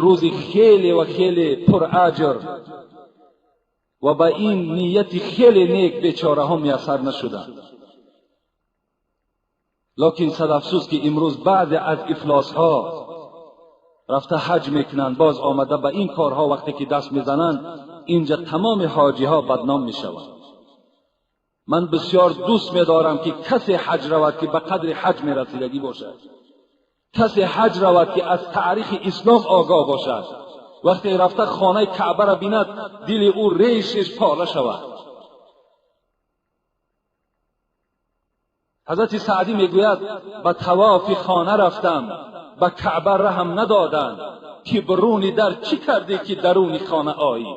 روزی خیلی و خیلی پر اجر و به این نیت خیلی نیک بیچاره ها میسر نشدند. لکن صد افسوس که امروز بعد از افلاس ها رفته حج میکنند، باز آمده به این کارها وقتی که دست میزنند اینجا تمام حاجی ها بدنام میشوند. من بسیار دوست میدارم که کسی حج رود که به قدر حج میرسیدگی باشد، کسی حج رود که از تاریخ اسلام آگاه باشد. وقتی رفته خانه کعبه را بیند دل او ریشش پاره شود. حضرت سعدی میگوید به طواف خانه رفتم به کعبه رحم ندادند، که برونی در چی کردی که درونی خانه آیی.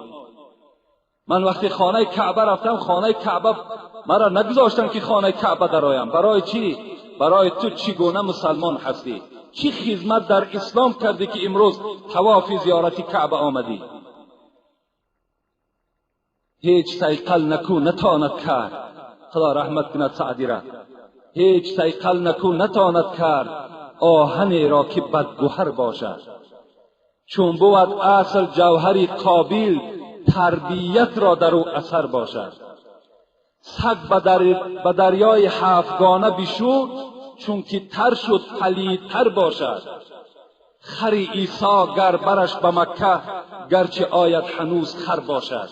من وقتی خانه کعبه رفتم خانه کعبه مرا نگذاشتن که خانه کعبه درآیم. برای چی؟ برای تو چگونه مسلمان هستی، چی خدمت در اسلام کردی که امروز طواف زیارت کعبه آمدی؟ هیچ صیقل نکو نتاند کرد، خدا رحمت کند سعدی را، هیچ صیقل نکو نتاند کرد آهنی را که بدگوهر باشد. چون بود اصل جوهری قابل، تربیت را در او اثر باشد. سگ به دریای هفتگانه بشود، چون که تر شد پلیدتر باشد. خر عیسی گر برش به مکه، گرچه آید هنوز خر باشد.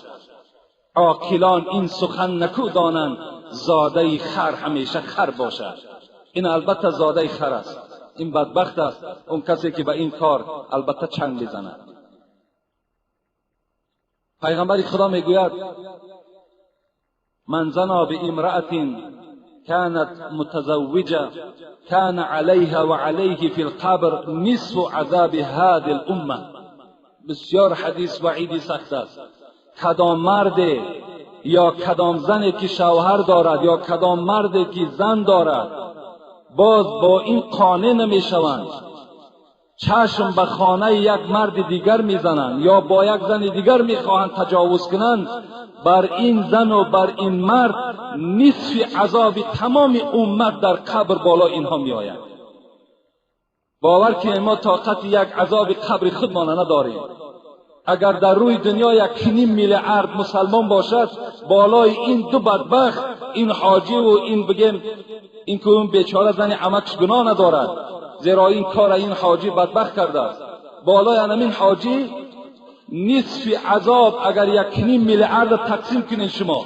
عاقلان این سخن نکو دانند، زاده خر همیشه خر باشد. این البته زاده خر است، این بدبخت است اون کسی که به این کار البته چنگ بزند. پیغمبر خدا میگوید من زنا بامرأة كانت متزوجة كان عليها وعليه في القبر نصف عذاب هذه الأمة. بسیار حدیث وعیدی سخت است. کدام مرد یا کدام زنی که شوهر دارد یا کدام مردی که زن دارد باز با این قانع نمیشوند، چشم به خانه یک مرد دیگر میزنند یا با یک زن دیگر میخواهند تجاوز کنند، بر این زن و بر این مرد نصف عذاب تمام امت در قبر بالا اینها میآید. باور که ما طاقت یک عذاب قبر خودمان نداریم. اگر در روی دنیا 1.5 میلیارد مسلمان باشد، بالای این دو بدبخت، این حاجی و این بگیم این که اون بیچاره زن عمکش گناه ندارد، زیرا این کار این حاجی بدبخت کرده است، بالای همین حاجی نصف عذاب اگر 1.5 میلیارد تقسیم کنین شما،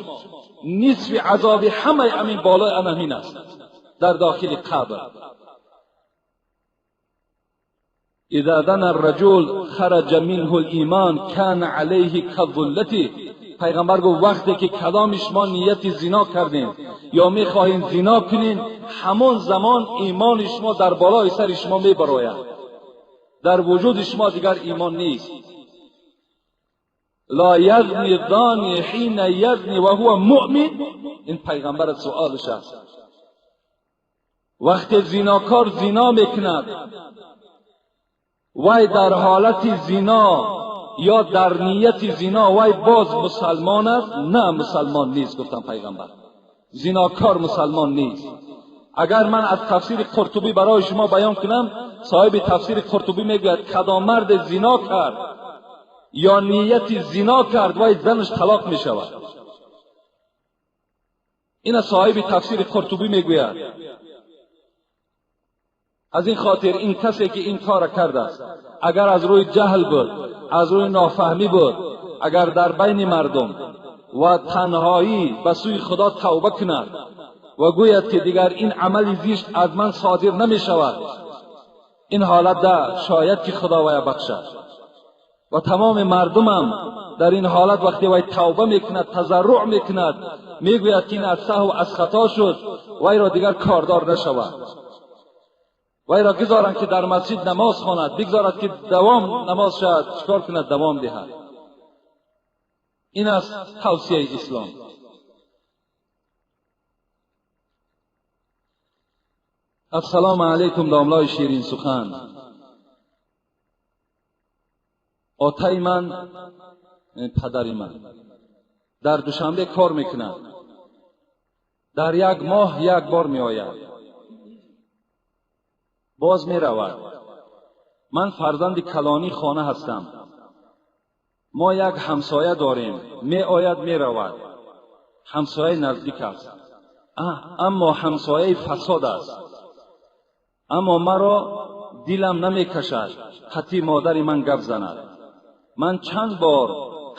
نصف عذاب همه همین بالای همین است در داخل قبر. اذا دنا الرجل خرج منه الایمان كان عليه كالظلة. پیغمبر گفت وقتی که کدام شما نیت زنا کردین یا میخواهین زنا کنین، همان زمان ایمان شما در بالای سر شما میبراید، در وجود شما دیگر ایمان نیست. لا یزنی الزانی حین یزنی و هو مؤمن. این پیغمبر سوالش است. وقتی زیناکار زینا میکند، وی در حالت زینا یا در نیت زینا وی باز مسلمان است؟ نه، مسلمان نیست. گفتم پیغمبر زیناکار مسلمان نیست. اگر من از تفسیر قرطبی برای شما بیان کنم، صاحب تفسیر قرطبی میگوید کدام مرد زینا کرد یا نیت زینا کرد وی زنش طلاق می شود. این صاحب تفسیر قرطبی میگوید. از این خاطر این کسی که این کار کرده است، اگر از روی جهل بود، از روی نافهمی بود، اگر در بین مردم و تنهایی به سوی خدا توبه کند و گوید که دیگر این عمل زشت از من صادر نمی شود، این حالت ده شاید که خدا وی بخشد. و تمام مردمم در این حالت وقتی وی توبه میکند، تضرع میکند، میگوید که این از سهو از خطا شد، وی را دیگر کاردار نشود، وی را گذارند که در مسجد نماز خواند، بگذارد که دوام نماز شد، چکار کند؟ دوام دهد. این است توصیه اسلام. السلام علیکم داملای شیرین سخن. آتای من، پدر من در دوشنبه کار میکند. Дар як моҳ як бор меояд, боз меравад. Ман фарзанди калонии хона ҳастам. Мо як ҳамсоя дорем, меояд, меравад. Ҳамсояи наздик аст, аммо ҳамсояи фасод аст. Аммо маро дилам намекашад хати модари ман гап занад. Ман чанд бор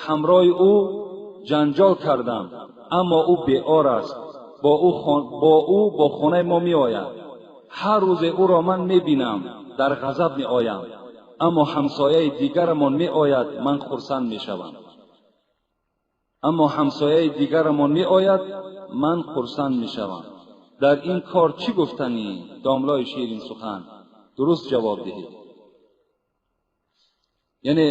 ҳамроҳи ӯ ҷанҷол кардам, аммо ӯ беор аст. Бо ӯ бо хонаи мо меояд. Ҳар рӯзе ӯро ман мебинам, дар ғазаб меоям. Аммо ҳамсояи дигарамон меояд, ман хурсанд мешавам. Аммо ҳамсояи дигарамон меояд, ман хурсанд мешавам. Дар ин кор чӣ гуфтанӣ, домлои ширин сухан? Дуруст ҷавоб диҳед. Яъне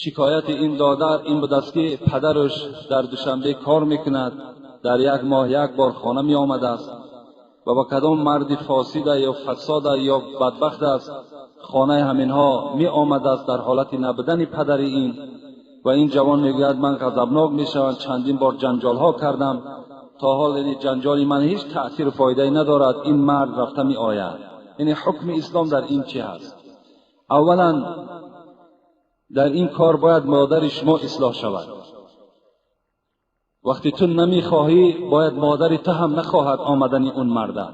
шикояти ин додар ин буд аст, ки падараш дар Душанбе кор мекунад, дар як моҳ як бор хона меомадааст ва ба кадом марди фосида ё фасода ё бадбахт аст хонаи ҳаминҳо меомадааст дар ҳолати набудани падари ин. Ва ин ҷавон мегӯяд ман ғазабнок мешавам, чандин бор ҷанҷолҳо кардам, то ҳол ин ҷанҷоли ман ҳеҷ таъсиру фоидае надорад, ин мард рафта меояд. Яъне ҳукми ислом дар ин чӣ ҳаст? Аввалан дар ин кор бояд модари шумо ислоҳ шавад. Вақте ту намехоҳӣ, бояд модари ту ҳам нахоҳад омадани он марда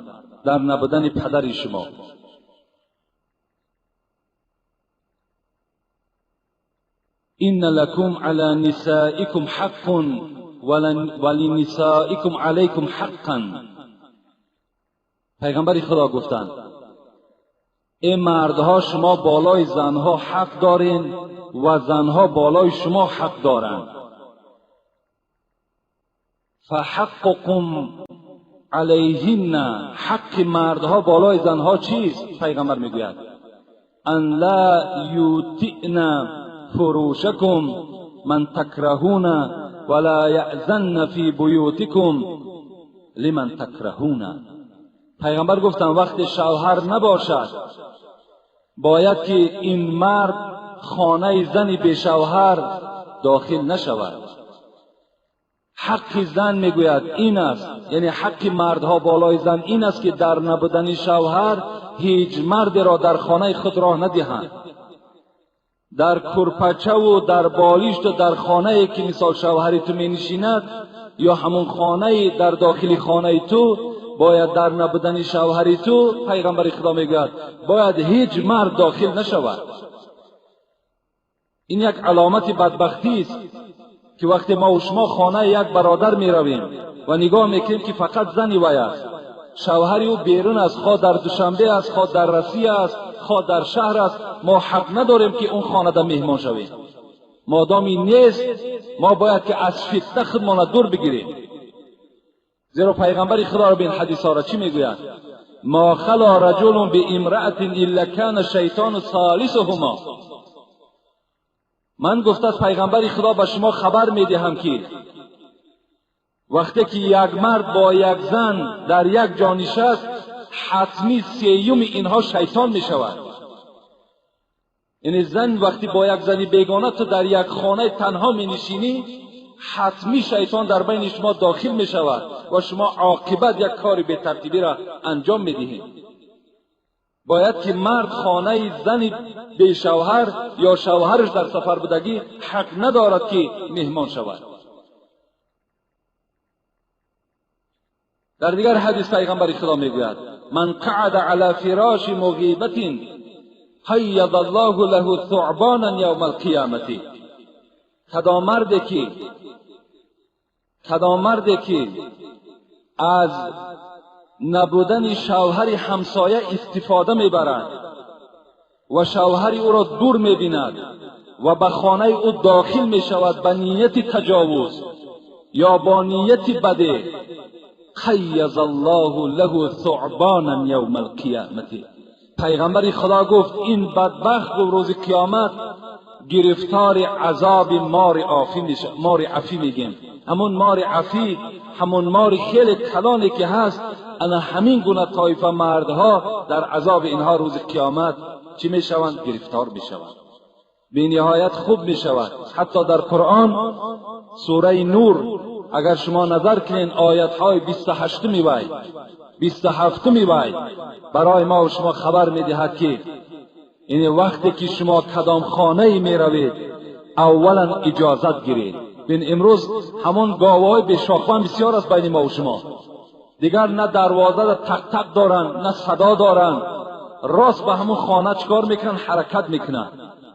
дар набудани падари шумо. إن لكم على نسائكم حق ولنسائكم عليكم حقا. پیغمبر خدا گفتند ای مردها، شما بالای زنها حق دارین و زنها بالای شما حق دارند. فحقكم علیهن، حق مردها بالای زنها چیست؟ پیغمبر میگوید ان لا یوتئن فروشکم من تکرهون ولا یأذن فی بیوتکم لمن تکرهون. پیغمبر گفتند وقت شوهر نباشد باید که این مرد خانه زن بی شوهر داخل نشود. حق زن میگوید این است، یعنی حق مردها بالای زن این است که در نبودن شوهر هیچ مرد را در خانه خود راه ندهند. در کرپچه و در بالیشت و در خانه که مثال شوهری تو می نشیند یا همون خانه در داخل خانه تو، باید در نبودن شوهری تو، پیغمبر خدا میگوید باید هیچ مرد داخل نشود. این یک علامت بدبختی است که وقتی ما و شما خانه یک برادر می رویم و نگاه میکنیم که فقط زنی وی است، شوهری او بیرون است، خواه در دوشنبه است، خواه در رسیه است، خواه در شهر است، ما حق نداریم که اون خانه در مهمان شویم. مادامی نیست ما باید که از فتنه خودمان دور بگیریم. زیرا پیغمبر خدا را به این حدیث ها را چی میگوید؟ ما خلا رجل بامرأة الا کان الشیطان ثالثهما. من گفته از پیغمبر خدا به شما خبر میدهم که وقتی که یک مرد با یک زن در یک جا نشست، حتمی سیوم اینها شیطان میشود. یعنی زن وقتی با یک زنی بیگانه تو در یک خانه تنها می نشینی، حتمی شیطان در بین شما داخل می شود و شما عاقبت یک کار به ترتیبی را انجام می دهید. باید که مرد خانه زن بی شوهر یا شوهرش در سفر بودگی حق ندارد که مهمان شود. در دیگر حدیث پیغمبر خدا میگوید من قعد علی فراش مغیبت قید الله له ثعبانا یوم القیامة. کدام مردی که از نبودن شوهر همسایه استفاده میبرد و شوهر او را دور میبیند و به خانه او داخل میشود به نیت تجاوز یا با نیت بده، قیض الله له ثعبانا یوم القیامة. پیغمبر خدا گفت این بدبخت به روز قیامت گرفتار عذاب مار عافی میشه. مار عفی میگیم، همون مار عفی، همون مار خیلی کلانی که هست، انا همین گونه طایفه مردها در عذاب اینها روز قیامت چی میشوند؟ گرفتار میشوند. به نهایت خوب میشود. حتی در قرآن سوره نور اگر شما نظر کنین آیت های 28 وی 27 وی برای ما و شما خبر میدهد که این وقتی که شما کدام خانه می روید اولا اجازت گیرید. بین امروز همون گاوهای به شاخوان بسیار است بین ما و شما. دیگر نه دروازه تق تق دارن نه صدا دارن، راست به همون خانه چکار میکنن؟ حرکت میکنن.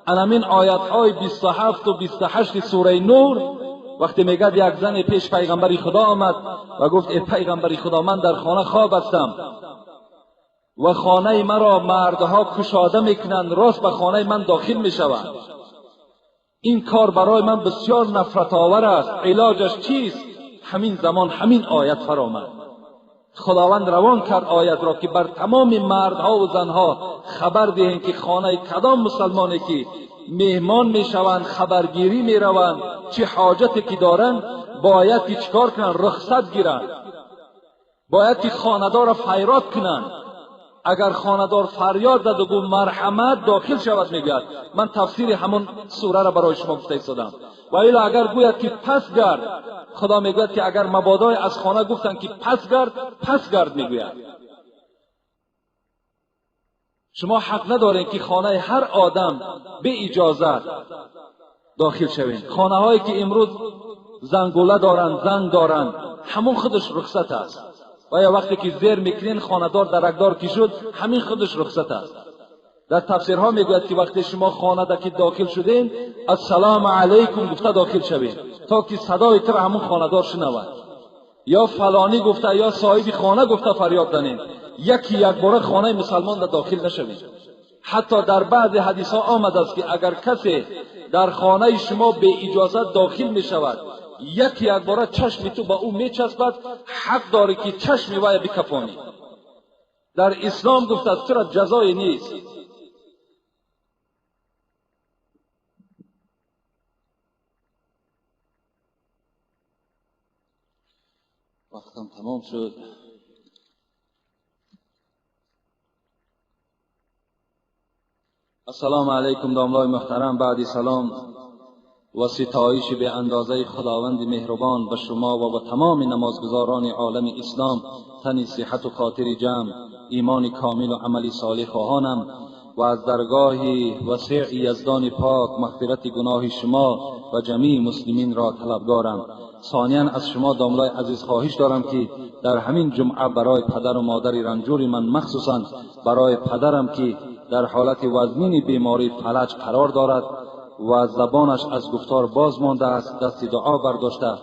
انامین آیت های 27 و 28 سوره نور وقتی میگد یک زن پیش پیغمبر خدا آمد و گفت ای پیغمبر خدا، من در خانه خواب هستم و خانه مرا مردها کشاده میکنند، راست به خانه من داخل میشوند. این کار برای من بسیار نفرت آور است، علاجش چیست؟ همین زمان همین آیت فرامد. خداوند روان کرد آیت را که بر تمام مردها و زنها خبر دهیم که خانه کدام مسلمانی که مهمان میشوند، خبرگیری میروند، چه حاجتی که دارند باید که چیکار کنند؟ رخصت گیرند، باید که خانه‌دار را فریاد کنند. اگر خانه‌دار فریاد زد و گفت مرحمت داخل شود، میگوید من تفسیر همون سوره را برای شما گفته ایستادم. و الا اگر گوید که پس گرد، خدا میگوید که اگر مبادای از خانه گفتند که پس گرد، پس گرد میگوید. شما حق ندارین که خانه هر آدم به اجازت داخل شوین. خانه هایی که امروز زنگوله دارند، زنگ دارند، همون خودش رخصت است. و یا وقتی که زیر میکنین خانه‌دار درکدار که شد، همین خودش رخصت است. در تفسیرها میگوید که وقتی شما خانه در که داخل شدین السلام علیکم گفته داخل شوین تا که صدای تر همون خانه‌دار شنود. یا فلانی گفته یا صاحب خانه گفته فریاد زنین. یکی یک باره خانه مسلمان در داخل نشوین. حتی در بعض حدیث ها آمده است که اگر کسی در خانه شما به اجازت داخل می شود، یکی یک باره چشم تو با او می چسبد، حق داری که چشم وی بکپانی. در اسلام گفته است چرا جزای نیست. وقتم تمام شد. السلام علیکم داملای محترم. بعدی سلام و ستایش به اندازه خداوند مهربان به شما و به تمام نمازگزاران عالم اسلام تنی صحت و خاطر جمع، ایمان کامل و عمل صالح خواهانم و از درگاه وسیع یزدان پاک مغفرت گناه شما و جمیع مسلمین را طلبگارم. ثانیا از شما داملای عزیز خواهش دارم که در همین جمعه برای پدر و مادر رنجور من، مخصوصا برای پدرم که در حالت وزنین بیماری فلج قرار دارد و زبانش از گفتار باز مانده است، دست دعا برداشته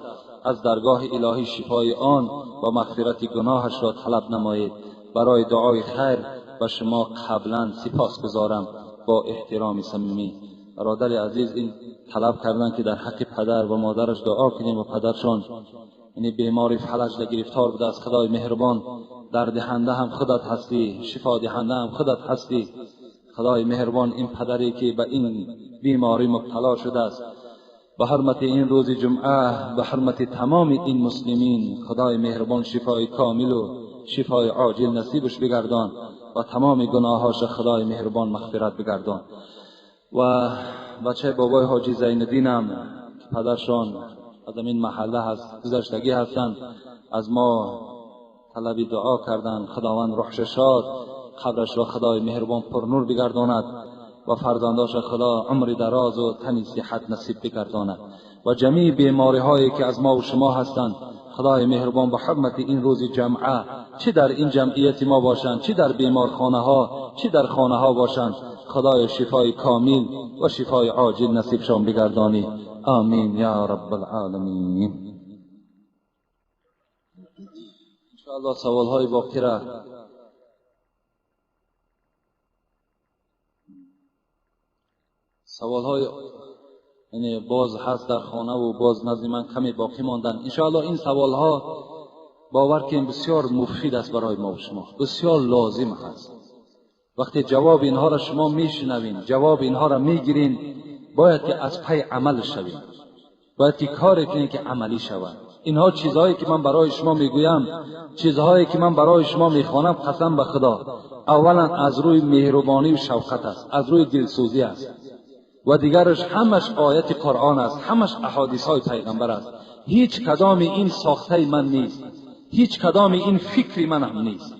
از درگاه الهی شفای آن و مغفرت گناهش را طلب نمایید. برای دعای خیر و شما قبلا سپاس گزارم با احترام صمیمی. برادر عزیز این طلب کردن که در حق پدر و مادرش دعا کنیم و پدرشان یعنی بیماری فلج گرفتار بوده از خدای مهربان دردهنده هم خودت هستی، شفا دهنده هم خودت هستی. خدای مهربان این پدری که به این بیماری مبتلا شده است، به حرمت این روز جمعه، به حرمت تمام این مسلمین، خدای مهربان شفای کامل و شفای عاجل نصیبش بگردان و تمام گناهاش خدای مهربان مغفرت بگردان. و بچه بابای حاجی زینالدینم که پدرشان از این محله هست، گذشتگی هستند، از ما طلب دعا کردند. خداوند روحش شاد، قبرش را خدای مهربان پر نور بگرداند و فرزنداش خدا عمر دراز و تنی صحت نصیب بگرداند و جمیع بیماری هایی که از ما و شما هستند خدای مهربان به حرمت این روز جمعه، چه در این جمعیت ما باشند، چه در بیمارخانه ها، چه در خانه ها باشند، خدای شفای کامل و شفای عاجل نصیبشان بگردانی. آمین یا رب العالمین. انشاءالله سوال های باقی را سوال های یعنی باز هست در خانه و باز نزد من کمی باقی ماندن. انشاءالله این سوال ها باور که بسیار مفید است برای ما و شما، بسیار لازم هست. وقتی جواب اینها را شما میشنوین، جواب اینها را میگیرین، باید که از پی عمل شوین، باید که کار کنین که عملی شود. اینها چیزهایی که من برای شما میگویم، چیزهایی که من برای شما میخوانم، قسم به خدا اولا از روی مهربانی و شفقت است، از روی دلسوزی است. و دیگرش همش آیت قرآن است، همش احادیث های پیغمبر است. هیچ کدام این ساخته من نیست، هیچ کدام این فکری من هم نیست.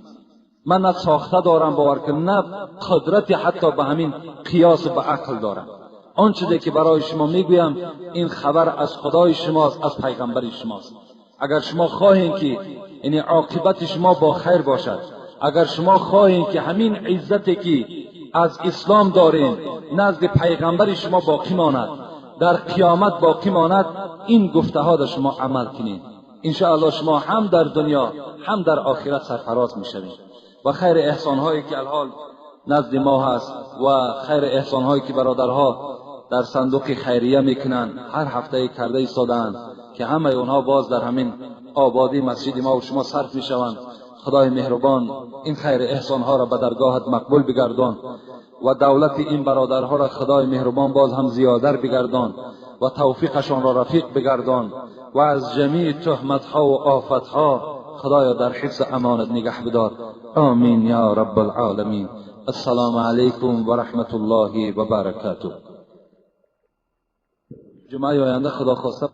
من نه ساخته دارم باور که نه قدرتی حتی به همین قیاس به عقل دارم. آنچه که برای شما میگویم این خبر از خدای شماست، از پیغمبر شماست. اگر شما خواهین که یعنی عاقبت شما با خیر باشد، اگر شما خواهین که همین عزتی که از اسلام دارین نزد پیغمبر شما باقی ماند، در قیامت باقی ماند، این گفته ها در شما عمل کنین، انشاءالله شما هم در دنیا هم در آخرت سرفراز میشوین. و خیر احسان هایی که الحال نزد ما هست و خیر احسان هایی که برادرها در صندوق خیریه میکنند، هر هفته کرده ایستادند که همه اونها باز در همین آبادی مسجد ما و شما صرف میشوند. خدای مهربان این خیر احسان ها را به درگاهت مقبول بگردان و دولت این برادرها را خدای مهربان باز هم زیادر بگردان و توفیقشان را رفیق بگردان و از جمیع تهمت ها و آفت ها خدایا در حفظ امانت نگه بدار. آمین یا رب العالمین. السلام علیکم و رحمت الله و برکاته. جمعه آینده خدا خواسته.